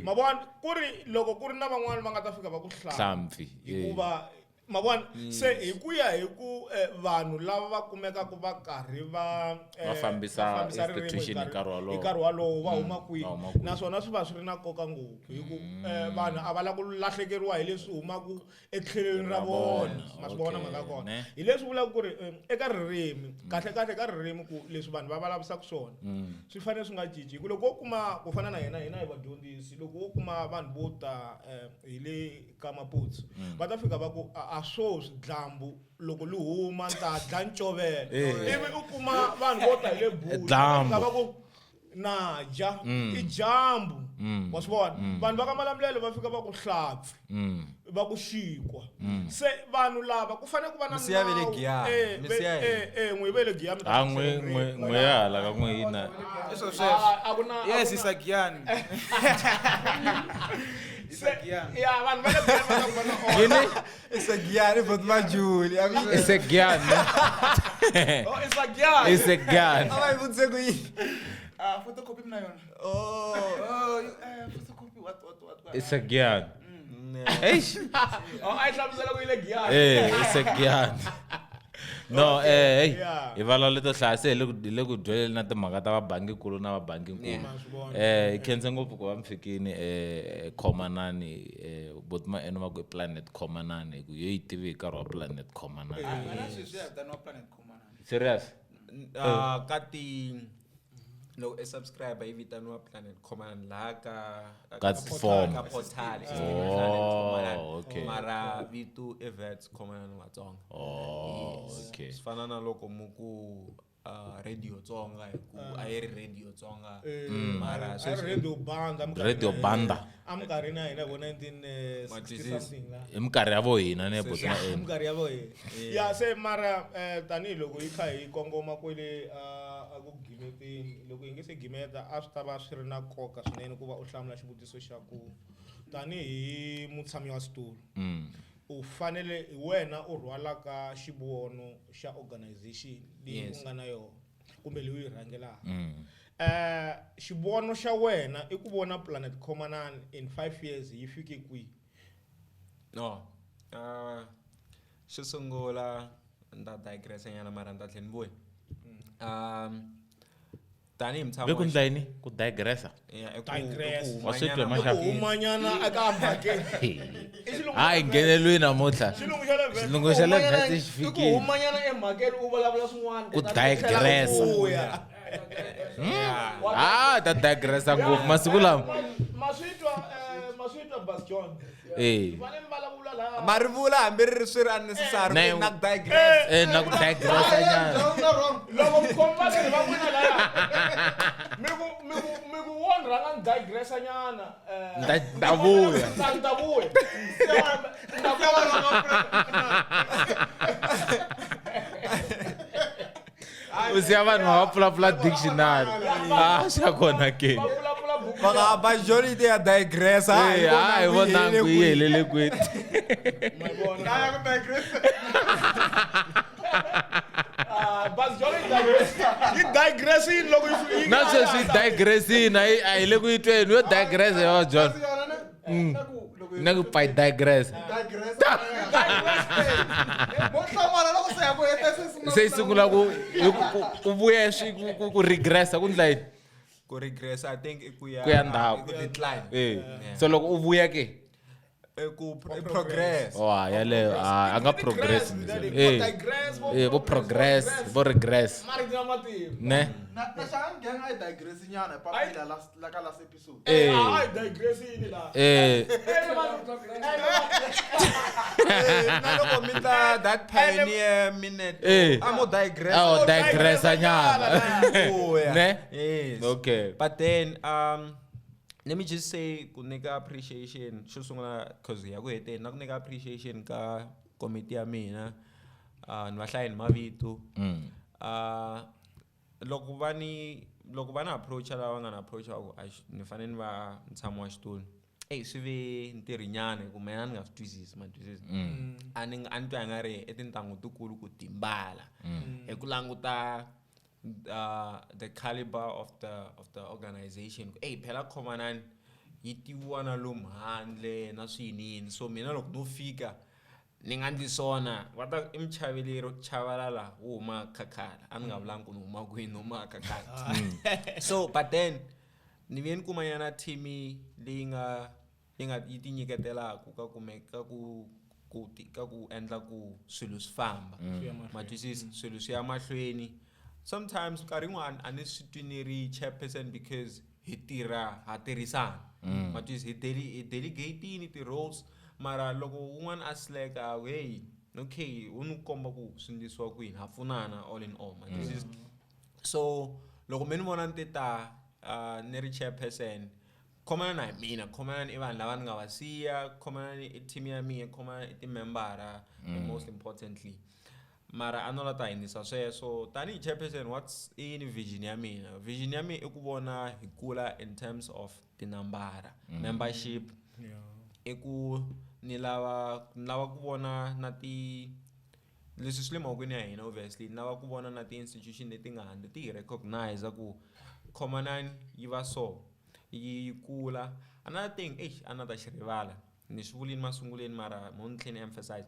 Speaker 2: ma vona ku ri loko ku ri na van'wani va nga ta fika va ku
Speaker 1: hlampfi
Speaker 2: hikuva ma vona se hi ku ya hi ku vanhu lava va kumekaka va karhi va
Speaker 1: fambisa institution hi
Speaker 2: nkarhi wolowo va huma kwihi naswona swi va swi ri na nkoka ngopfu hi ku vanhu a va lava ku lahlekeriwa hi leswi humaka etlhelweni ra vona ma swi vona mhaka kona hi leswi vulaka ku ri eka ririmi kahle kahle ka ririmi ku leswi vanhu va vulavurisaka swona swi fanele swi nga cinci hi ku loko wo kuma ku fana na hina hina hi vadyondzisi loko wo kuma vanhu vo ta hi le ka Maputsu va ta fika va ku a swo swi dlambu loko li huma ni ta dla ncovela ivi u kuma vanhu vo ta hi le Buti va ku na dya i dyambu wa swi vona vanhu va ka Malamulele va fika va ku hlampfi va ku xikwa se vanhu lava ku fanele ku va na
Speaker 4: nawu
Speaker 2: n'wi ve le Giyani
Speaker 1: a n'wi ya hala ka n'wi yina
Speaker 3: yes isa Giyani
Speaker 2: ya vanhu va le Giyani va ta ku va na
Speaker 1: yini
Speaker 4: isa Giyani but Majuli
Speaker 1: isa Giyani
Speaker 3: oh isa Giyani
Speaker 1: isa Giyani
Speaker 4: a va yi vutise ku yini
Speaker 3: Ah, photocopy mina yona.
Speaker 4: Oh.
Speaker 3: Oh, you, photocopy what?
Speaker 1: It's a gyan. Eish.
Speaker 2: Oh, a yi hlamusela ku yi le Giyani.
Speaker 1: Eh, it's a gyan. No, hey,
Speaker 2: Yeah.
Speaker 1: hi vulavula to hlaya se hi le ku dyeleni na timhaka ta vabangikulu na vabanginkulu.
Speaker 2: Ma swi vona.
Speaker 1: Hi khensa ngopfu ku va mi fikini Khomanani, boti Maeno va ku i Planet Khomanani hi ku yo yi tivi hi nkarhi wa Planet Khomanani.
Speaker 3: Ah, na sweswi ya vitaniwa Planet Khomanani.
Speaker 1: Serious?
Speaker 4: Ka ti loko i subscribe yi vitaniwa Planet Khomanani laha
Speaker 1: Ka form.
Speaker 4: ka portal.
Speaker 1: Oh,
Speaker 4: Planet Khomanani.
Speaker 1: okay.
Speaker 4: Mara vito i Vets Khomanani Vatsonga.
Speaker 1: Oh,
Speaker 4: Yes.
Speaker 1: okay.
Speaker 4: Swi fana na loko mu ku Radio Tsonga hi ku a yi ri Radio Tsonga. Mara
Speaker 2: A ri
Speaker 4: sweswi
Speaker 2: Radio Banda minkarhini
Speaker 1: Radio
Speaker 2: ya hina.
Speaker 1: Banda.
Speaker 2: A minkarhini ya hina vo 1960
Speaker 4: Matwisisa.
Speaker 2: something la.
Speaker 1: Hi minkarhi ya vo hina ne boti Maeno.
Speaker 2: Minkarhi ya vo hina. Ya se mara tanihiloko hi kha hi kongoma kwele a ku gimeteni, loko hi nge se gimeta a swi ta va swi ri na nkoka swinene ku va u hlamula xivutiso xa ku tanihi mutshami wa xitulu u fanele hi wena u rhwalaka xivono xa organization leyi u nga na yona kumbe leyi u yi rhangelaka. Xivono xa wena i ku vona Planet Khomanani in 5 years yi fike kwihi?
Speaker 4: No. Xo sungula ni ta digress nyana mara ni ta tlhela ni vuya. Tanihi mutshami
Speaker 1: Ve ku
Speaker 4: wa
Speaker 1: ndla yini? Ku digressa?
Speaker 4: Yeah, i ku-
Speaker 2: Digress.
Speaker 4: i ku
Speaker 1: Wa swi twa
Speaker 4: humanyana
Speaker 1: maxaka?
Speaker 2: Ku humanyana eka mhakeni. I xilungu
Speaker 1: Hayi, nghenelweni namuntlha.
Speaker 2: Xilungu xa le Vets.
Speaker 1: Xilungu xa le Vets xi
Speaker 2: I ku
Speaker 1: fikile.
Speaker 2: humanyana emhakeni u vulavula swin'wana.
Speaker 1: Ku
Speaker 2: kutani u tlhela u
Speaker 1: digressa.
Speaker 2: vuya.
Speaker 1: Ah, ta digressa ngopfu masiku lama.
Speaker 2: Ma swi twa Bas John.
Speaker 1: Eh.
Speaker 2: Va ne mi vulavula laha.
Speaker 4: Ma ri vula hambi ri ri swi ri unnecessary,
Speaker 1: Ne-
Speaker 4: ku na ku digress.
Speaker 1: Na ku digressa nyana.
Speaker 2: Loko mukhomi va tirhi va n'wina laya, mi ku wo ni rhanga ni digressa nyana,
Speaker 1: Ni ta vuya.
Speaker 2: Ni ta vuya.
Speaker 1: U siya vanhu va pfulapfula dictionary. Ah, xa kona ke.
Speaker 2: Va pfulapfula buku.
Speaker 4: Va nga majority ya digress, ha
Speaker 1: Eh, ha hi vonangi ku yi helele kwihi.
Speaker 7: Ya ku digress.
Speaker 2: Ah, Bas John yi digress. Yi digressini loko yi
Speaker 1: Na sweswi yi digressini, a hi le ku yi tweni yo digress ya va John.
Speaker 7: Kasi yona ne? Na ku loko
Speaker 1: Na ku pfa yi digress.
Speaker 7: digress. Mo hlamala loko se ya ku heta se sungula
Speaker 1: Se yi sungula ku vuya swi ku regressa ku ndla yini?
Speaker 4: Ku regress, I think i ku ya
Speaker 1: Ku ya ndzhaku.
Speaker 4: i ku decline.
Speaker 1: Eh. So loko u vuya ke?
Speaker 4: I ku progress.
Speaker 1: Oh, yaleyo, a nga progress
Speaker 2: Vo
Speaker 1: mzee. Eh.
Speaker 2: digress, vo
Speaker 1: Eh, vo progress, vo regress.
Speaker 2: Marito ya matimu.
Speaker 1: Ne?
Speaker 7: Na Xangani Gang a yi digress nyana hi papila la ka last episode.
Speaker 1: Eh.
Speaker 2: A yi digressini laha.
Speaker 1: Eh.
Speaker 4: Na loko mi ta that pioneer minute,
Speaker 1: Eh.
Speaker 4: a mo digress.
Speaker 1: Oh, digressa nyana.
Speaker 4: Oh, yeah.
Speaker 1: Ne?
Speaker 4: Yes.
Speaker 1: Okay.
Speaker 4: But then, let me just say ku nyika appreciation xo sungula cause ya ku heteni na ku nyika appreciation ka komiti ya mina. Ni va hlayi ni mavito. Loko va ni loko va na approach lava nga na approach wa ku ni fanele ni va ntshamo wa xitulu. Ey, swi ve ntirho nyana hi ku mina ni nga swi twisisi, ma twisisi. A ni a ni twa nga ri i tintangu tikulu ku timbala. Hi ku languta the caliber of the organization. Ey, phela Khomanani yi tiviwa na lomu handle na swiyiniyini. So mina loko no fika ni nga ndli swona, va ta i muchaveleri Chavalala wo huma Khakhala. A ni nga vulangi ku ni huma kwini, ni huma Khakhala. So but then ni ve ni kuma nyana team leyi nga yi nga yi tinyiketelaka ka ku me-, ka ku, ku ti-, ka ku endla ku swilo swi famba. Ma twisisa? Swilo swi ya mahlweni. Sometimes nkarhi yin'wana a ni swi twi ni ri chairperson because hi tirha, ha tirhisana. Ma twisisa? Hi hi delegatini ti-roles, mara loko un'wana a slack-a, hey, okay, u ni komba ku swi endlisiwa ku yini, ha pfunana all in all, ma twisisa? So loko me ni vona ni te ta, ni ri chairperson, Khomanani a hi mina, Khomanani i vanhu lava ni nga va siya, Khomanani i team ya mina, Khomanani i timembara, most importantly. Mara a no la ta hindzisa sweswo. Tanihi chairperson, what's i yini vision ya mina? Vision ya mina i ku vona hi kula in terms of tinambara, membership. I ku ni lava, ni lava ku vona na ti Leswi swi le mavokweni ya hina obviously ni lava ku vona na ti-institution leti nga handle ti hi recognize ku khomanani yi va so yi kula. Another thing, eish, a na ta xi rivala ni swi vulini masunguleni mara mo ni tlhe ni emphasize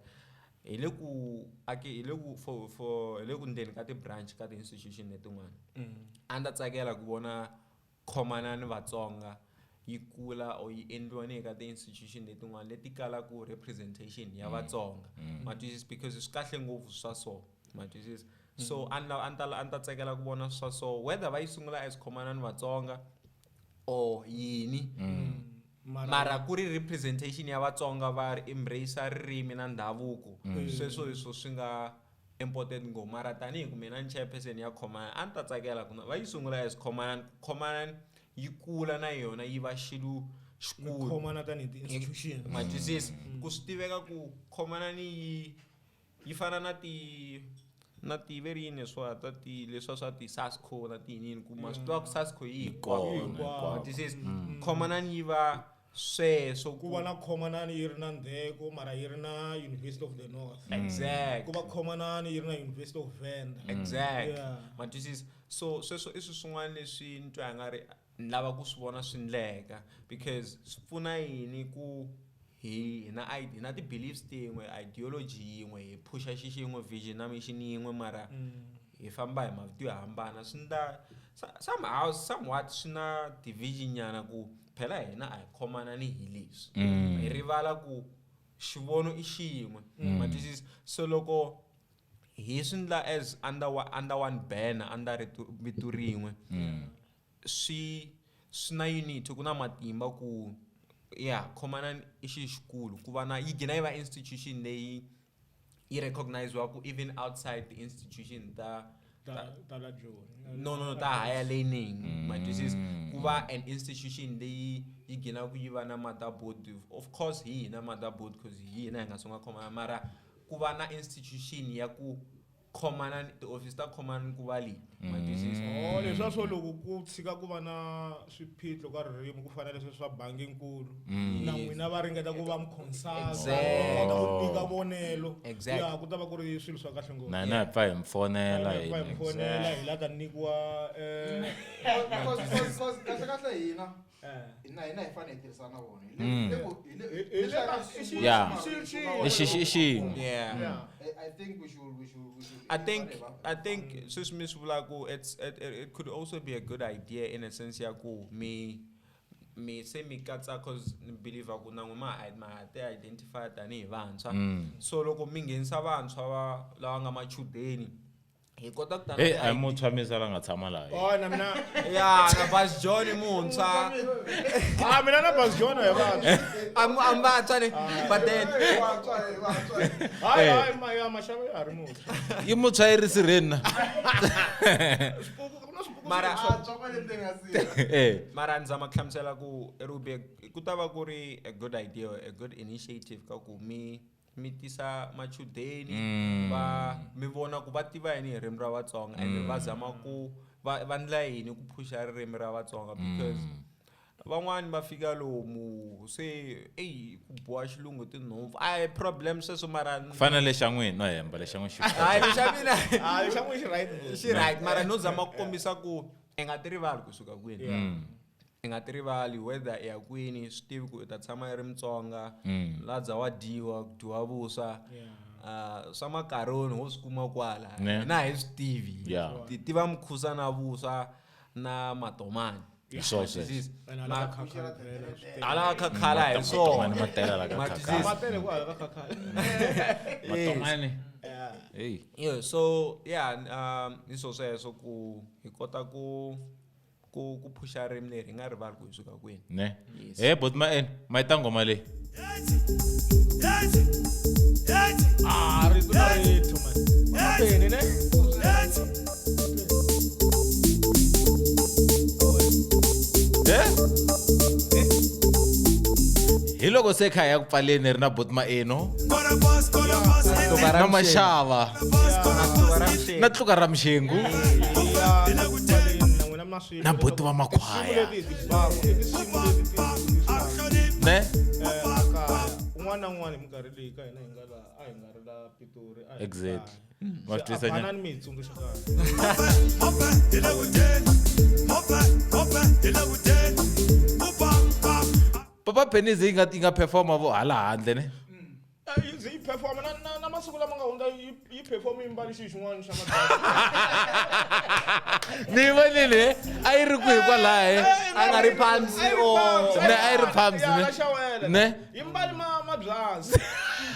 Speaker 4: hi le ku ake hi le ku for for hi le ku ndleni ka ti-branch ka ti-institution letin'wana. A ni ta tsakela ku vona khomanani Vatsonga yi kula or yi endliwa ni ka ti-institution letin'wana leti kalaka representation ya Vatsonga, ma twisisa, because swi kahle ngopfu swa so, ma twisisa. So a ni a ni ta a ni ta tsakela ku vona swa so, whether va yi sungula as khomanani Vatsonga or yini, mara ku ri representation ya Vatsonga, va ri embrace ririmi na ndhavuko. Sweswo hi swo swi nga important ngopfu. Mara tanihi ku mina ni chairperson ya khomanani, a ni ta tsakela ku va yi sungula as khomanani, khomanani yi kula na yona yi va xilo xikulu.
Speaker 2: Khomana tanihi ti-institution.
Speaker 4: Ma twisisa, ku swi tiveka ku khomanani yi fana na ti ve ri yini leswiwa ta ti leswiwa swa ti-SASCO na tiyinini, ku ma swi tiva ku SASCO yi
Speaker 1: Kona,
Speaker 2: Hinkwako.
Speaker 4: Ma twisisa, khomanani yi va sweswo.
Speaker 2: Ku va na khomanani yi ri na ndzheko mara yi ri na University of the North.
Speaker 4: Exact.
Speaker 2: Ku va khomanani yi ri na University of Venda.
Speaker 4: Exact.
Speaker 2: Yeah.
Speaker 4: Ma twisisa, so sweswo i swilo swin'wana leswi ni twa nga ri ni lava ku swi vona swi ndleka, because swi pfuna yini ku hi na ti-beliefs tin'we, ideology yin'we, hi phusha xi xin'we, vision na mission yin'we, mara hi famba hi mavito yo hambana. Swi ndla somehow somewhat swi na division nyana, ku phela hina a hi khomanani hi leswi, hi rivala ku xivono i xin'we, ma twisisa. So loko hi swi ndla as under one banner, under rito vito rin'we, swi na unity, ku na matimba ku ya khomanani i xilo xikulu, ku va na yi gina yi va institution leyi yi recogniziwaku even outside the institution ta
Speaker 2: Ta la Joni.
Speaker 4: No, ta higher learning, ma twisisa, ku va an institution leyi yi ginaku yi va na motherboard. Of course hi hina motherboard, because hi hina hi nga sungula khomana, mara ku va na institution ya ku khomana, tiofisi ta khomana ku va leyi, ma twisisa.
Speaker 2: Oh, leswiya swo loko ku tshika ku va na swiphiqo ka ririmi, ku fana leswi swa bangi nkulu na n'wina va ringeta ku va mi consult, kota ku nyika vonelo.
Speaker 4: Exact.
Speaker 2: Ya ku ta va ku ri swilo swa kahle ngopfu.
Speaker 1: Na hina hi pfa hi mi fonela.
Speaker 2: Hi pfa hi mi fonela, hi la ta nyikiwa
Speaker 7: Because kahle kahle hina hina hi fanele hi tirhisana na vona. Hi le ku- hi le-
Speaker 2: Hi le
Speaker 7: leswi
Speaker 2: ka-
Speaker 7: a swi
Speaker 2: i
Speaker 7: sungula
Speaker 1: Yeah.
Speaker 7: swi
Speaker 1: I xin'we.
Speaker 4: Yeah.
Speaker 2: Yeah.
Speaker 7: I think we should
Speaker 4: I think sweswi mi swi vulaku it could also be a good idea in a sense ya ku mi se mi katsa, cause ni believe ku na n'we ma ha ti identify tanihi vantshwa. So loko mi nghenisa vantshwa va lava nga machudeni, hi kota ku ta na
Speaker 1: Hey, a hi muntshwa misa la nga tshama laha.
Speaker 2: Oh, na mina.
Speaker 4: Ya, na Bas John i muntshwa.
Speaker 2: Ah, mina na Bas John hi vantshwa.
Speaker 4: Am vantshwa ni, but then
Speaker 2: Hayi, hayi, ma ya maxava ya ha ri muntshwa.
Speaker 1: Yi muntshwa yi ri sirheni na.
Speaker 2: Swipuku ku na swipuku.
Speaker 4: Mara
Speaker 1: Eh.
Speaker 4: mara ni zama ku hlamusela ku it will be ku ta va ku ri a good idea, a good initiative ka ku mi tisa machudeni, va mi vona ku va tiva yini hi ririmi ra Vatsonga and va zama ku va ndla yini ku phusha ririmi ra Vatsonga, because van'wani va fika lomu se eyi ku boha xilungu tinhompfu, a hi problem sweswo, mara
Speaker 1: Ku fana na lexa n'wina, no hemba, lexa n'wina xi
Speaker 4: hayi, lexa mina
Speaker 2: Ah, lexa n'wina xi right ngopfu.
Speaker 4: xi right, mara no zama ku kombisa ku i nga ti rivali kusuka kwini, i nga ti rivali whether i ya kwini, swi tivi ku i ta tshama i ri Mutsonga. Ladza wa dyiwa, ku dyiwa vuswa. Ah, swa makaroni ho swi kuma kwala.
Speaker 1: Ne.
Speaker 4: Hina hi swi tivi.
Speaker 1: Yeah.
Speaker 4: Ti tiva mukhusa na vuswa na matomani.
Speaker 1: Hi swona sweswo.
Speaker 4: Twisisa?
Speaker 2: And hala ka khakhala phela, swi tele.
Speaker 4: Hala ka khakhala hi swona.
Speaker 1: Matomani ma tele la ka
Speaker 4: Ma
Speaker 1: khakhala.
Speaker 2: Ma tele ku hala ka khakhala.
Speaker 1: Matomani. Hey.
Speaker 4: Yeah, so yeah, hi swo sweswo ku hi kota ku phusha ririmi leri, hi nga rivali ku hi suka kwini.
Speaker 1: Ne.
Speaker 4: Yes.
Speaker 1: Eh, bot ma en, ma yi ta nghoma leyi.
Speaker 2: Ah, rito na rito man. Mahlweni ne?
Speaker 1: Eh? Hi loko se kha hi ya ku pfaleni ri na bot maeno na maxava na tluka ra mxengu
Speaker 2: Ya, na n'wina mi na swilo.
Speaker 1: na boti va makhwaya.
Speaker 2: Tinsimu leti hi ti baku, i tinsimu leti ti dyondzisaka,
Speaker 1: Ne?
Speaker 2: ekaya. Un'wana na un'wana hi minkarhi leyi ka hina hi nga la a hi nga ri la Pitori a hi ri
Speaker 1: Exactly.
Speaker 2: kaya.
Speaker 1: Ma
Speaker 2: Se
Speaker 1: swi twisisa
Speaker 2: a
Speaker 1: nyana?
Speaker 2: fanani mi hi tsundzuxa kahle.
Speaker 1: Papa Pennies yi nga performa vo hala handle ne.
Speaker 2: Yi ze yi perform na masiku lama nga hundza yi perform yi mbale xilo xin'wana xa mabyasi.
Speaker 1: Ni yi vonile a yi ri kwihi kwalaho?
Speaker 4: A nga ri Palms
Speaker 2: A yi ri
Speaker 4: or-
Speaker 2: Palms,
Speaker 1: Ne, a yi ri Palms,
Speaker 2: Ya,
Speaker 1: ne?
Speaker 2: la xawela.
Speaker 1: Ne?
Speaker 2: Yi mbale mabyasi.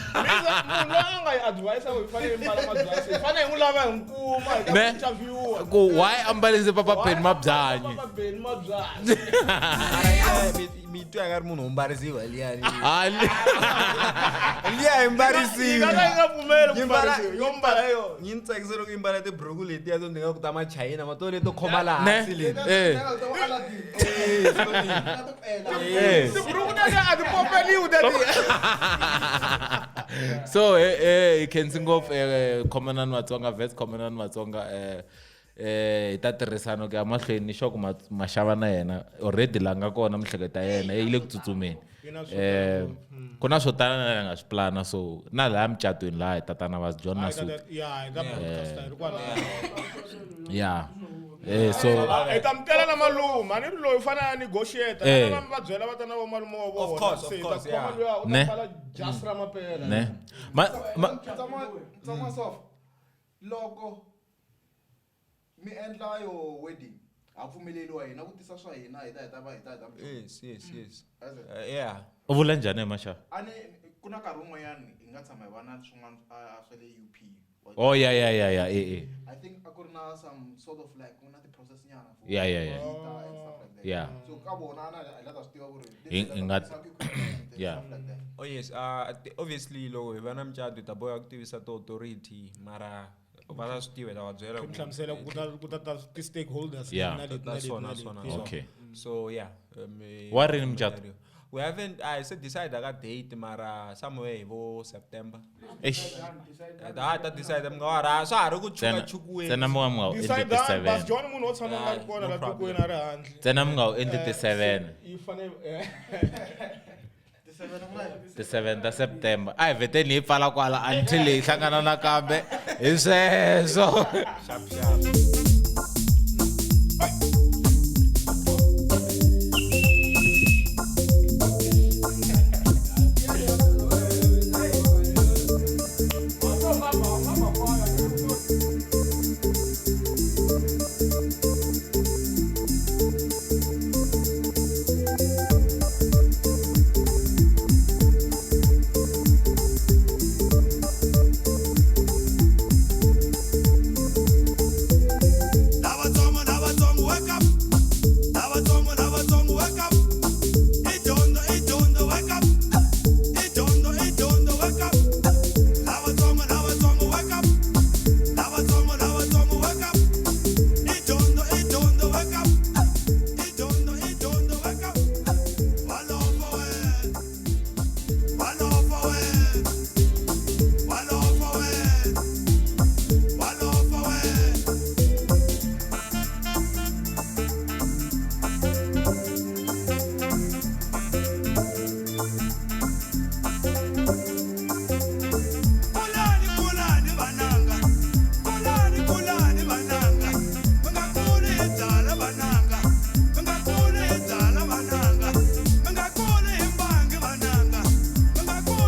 Speaker 2: Miza munhu loyi a nga yi advise ku hi fanele hi mbala mabyasi, hi fanele hi n'wi lava hi n'wi kuma hi ta
Speaker 1: Ne?
Speaker 2: n'wi interview-a.
Speaker 1: Ku why a mbalise Papa Penny mabyanyi?
Speaker 2: Papa Penny mabyanyi.
Speaker 4: Mi twa nga ri munhu wo mbarisiwa liyani.
Speaker 1: Hali.
Speaker 4: Liya yi
Speaker 2: Yi
Speaker 4: mbarisiwa.
Speaker 2: nga ka yi nga pfumeli ku
Speaker 4: Yi mbala-
Speaker 2: mbarisiwa, yo mbala yona.
Speaker 4: Yi ni tsakisa loko yi mbala tiburuku letiya to ni nga ku ta machayina ma to leto khoma laha
Speaker 1: Ne?
Speaker 4: hansi leti.
Speaker 1: Eh. Eh.
Speaker 2: Tiburuku tetiya a ti popeliwi tetiya.
Speaker 1: So hi khensi ngopfu khomanani Vatsonga vets khomanani Vatsonga hi ta tirhisana ku ya mahlweni ni sure ku maxava na yena already la nga kona miehleketo ya yena yi le ku tsutsumeni.
Speaker 2: Yi na swo tala
Speaker 1: Ku na swo tala na nga swi plana so na laha mucatweni laha hi tatana va John
Speaker 2: Hi ta
Speaker 1: Masuka.
Speaker 2: ya, hi ta broadcast hi ri kwalaya.
Speaker 1: Yeah. So
Speaker 2: Hi ta mi tela na malume a ni ri loyi u fanele a negotiate na va byela va ta na vomalume wa vona.
Speaker 4: Of course, of
Speaker 2: Se hi ta
Speaker 4: course,
Speaker 2: khoma
Speaker 4: yeah.
Speaker 2: luya u ta
Speaker 1: Ne.
Speaker 2: mbala jasi ra mapela.
Speaker 1: Ne. Ma ma
Speaker 7: Tsama soft. Loko mi endla yo wedding, ha pfumeleriwa hina ku tisa swa hina hi ta hi ta va hi ta hi ta.
Speaker 4: Yes, yes, yes.
Speaker 7: As it?
Speaker 4: Yeah.
Speaker 1: U vula njhani Masha?
Speaker 7: A ni ku na nkarhi wun'wanyana hi nga tshama hi va na swin'wana swa le UP.
Speaker 1: Oh yeah yeah yeah yeah eh eh.
Speaker 7: I think a ku ri na some sort of like ku na ti-process nyana for
Speaker 1: Yeah, yeah, yeah.
Speaker 7: visa and stuff like that.
Speaker 1: Yeah.
Speaker 7: So ka vona a na hi la ta swi tiva ku ri
Speaker 1: Hi nga- Yeah.
Speaker 7: stuff like that.
Speaker 4: Oh yes, obviously loko hi va na mucato hi ta boheka ku tivisa ti-authority mara va ta swi tiva hi ta va byela
Speaker 2: Mi hlamusela ku ta ta ti-stakeholders
Speaker 1: Yeah.
Speaker 2: na leti na leti
Speaker 4: Naswona,
Speaker 2: na leti.
Speaker 4: naswona,
Speaker 2: Yeah.
Speaker 1: Okay.
Speaker 4: So yeah.
Speaker 1: Wa rini mucato?
Speaker 4: We haven't I said decide ka date mara somewhere hi vo September.
Speaker 1: Eish.
Speaker 4: Ta ta decide mi nga wa ra swa ha ri ku
Speaker 1: Tsena
Speaker 4: chuka chukiweni.
Speaker 1: tsena mi nga wu endli
Speaker 2: Decide
Speaker 1: ti
Speaker 2: that, Bas
Speaker 1: 7.
Speaker 2: John munhu wo tshama a nga ri
Speaker 4: Yeah,
Speaker 2: kona
Speaker 4: no
Speaker 2: la
Speaker 4: problem.
Speaker 2: tikweni a ri handle.
Speaker 1: Tsena mi nga wu endli ti 7.
Speaker 2: Yi fanele
Speaker 1: Ti 7 ta September. A hi vheteni hi pfala kwala until hi hlangana nakambe. Hi sweswo.
Speaker 4: Sharp sharp.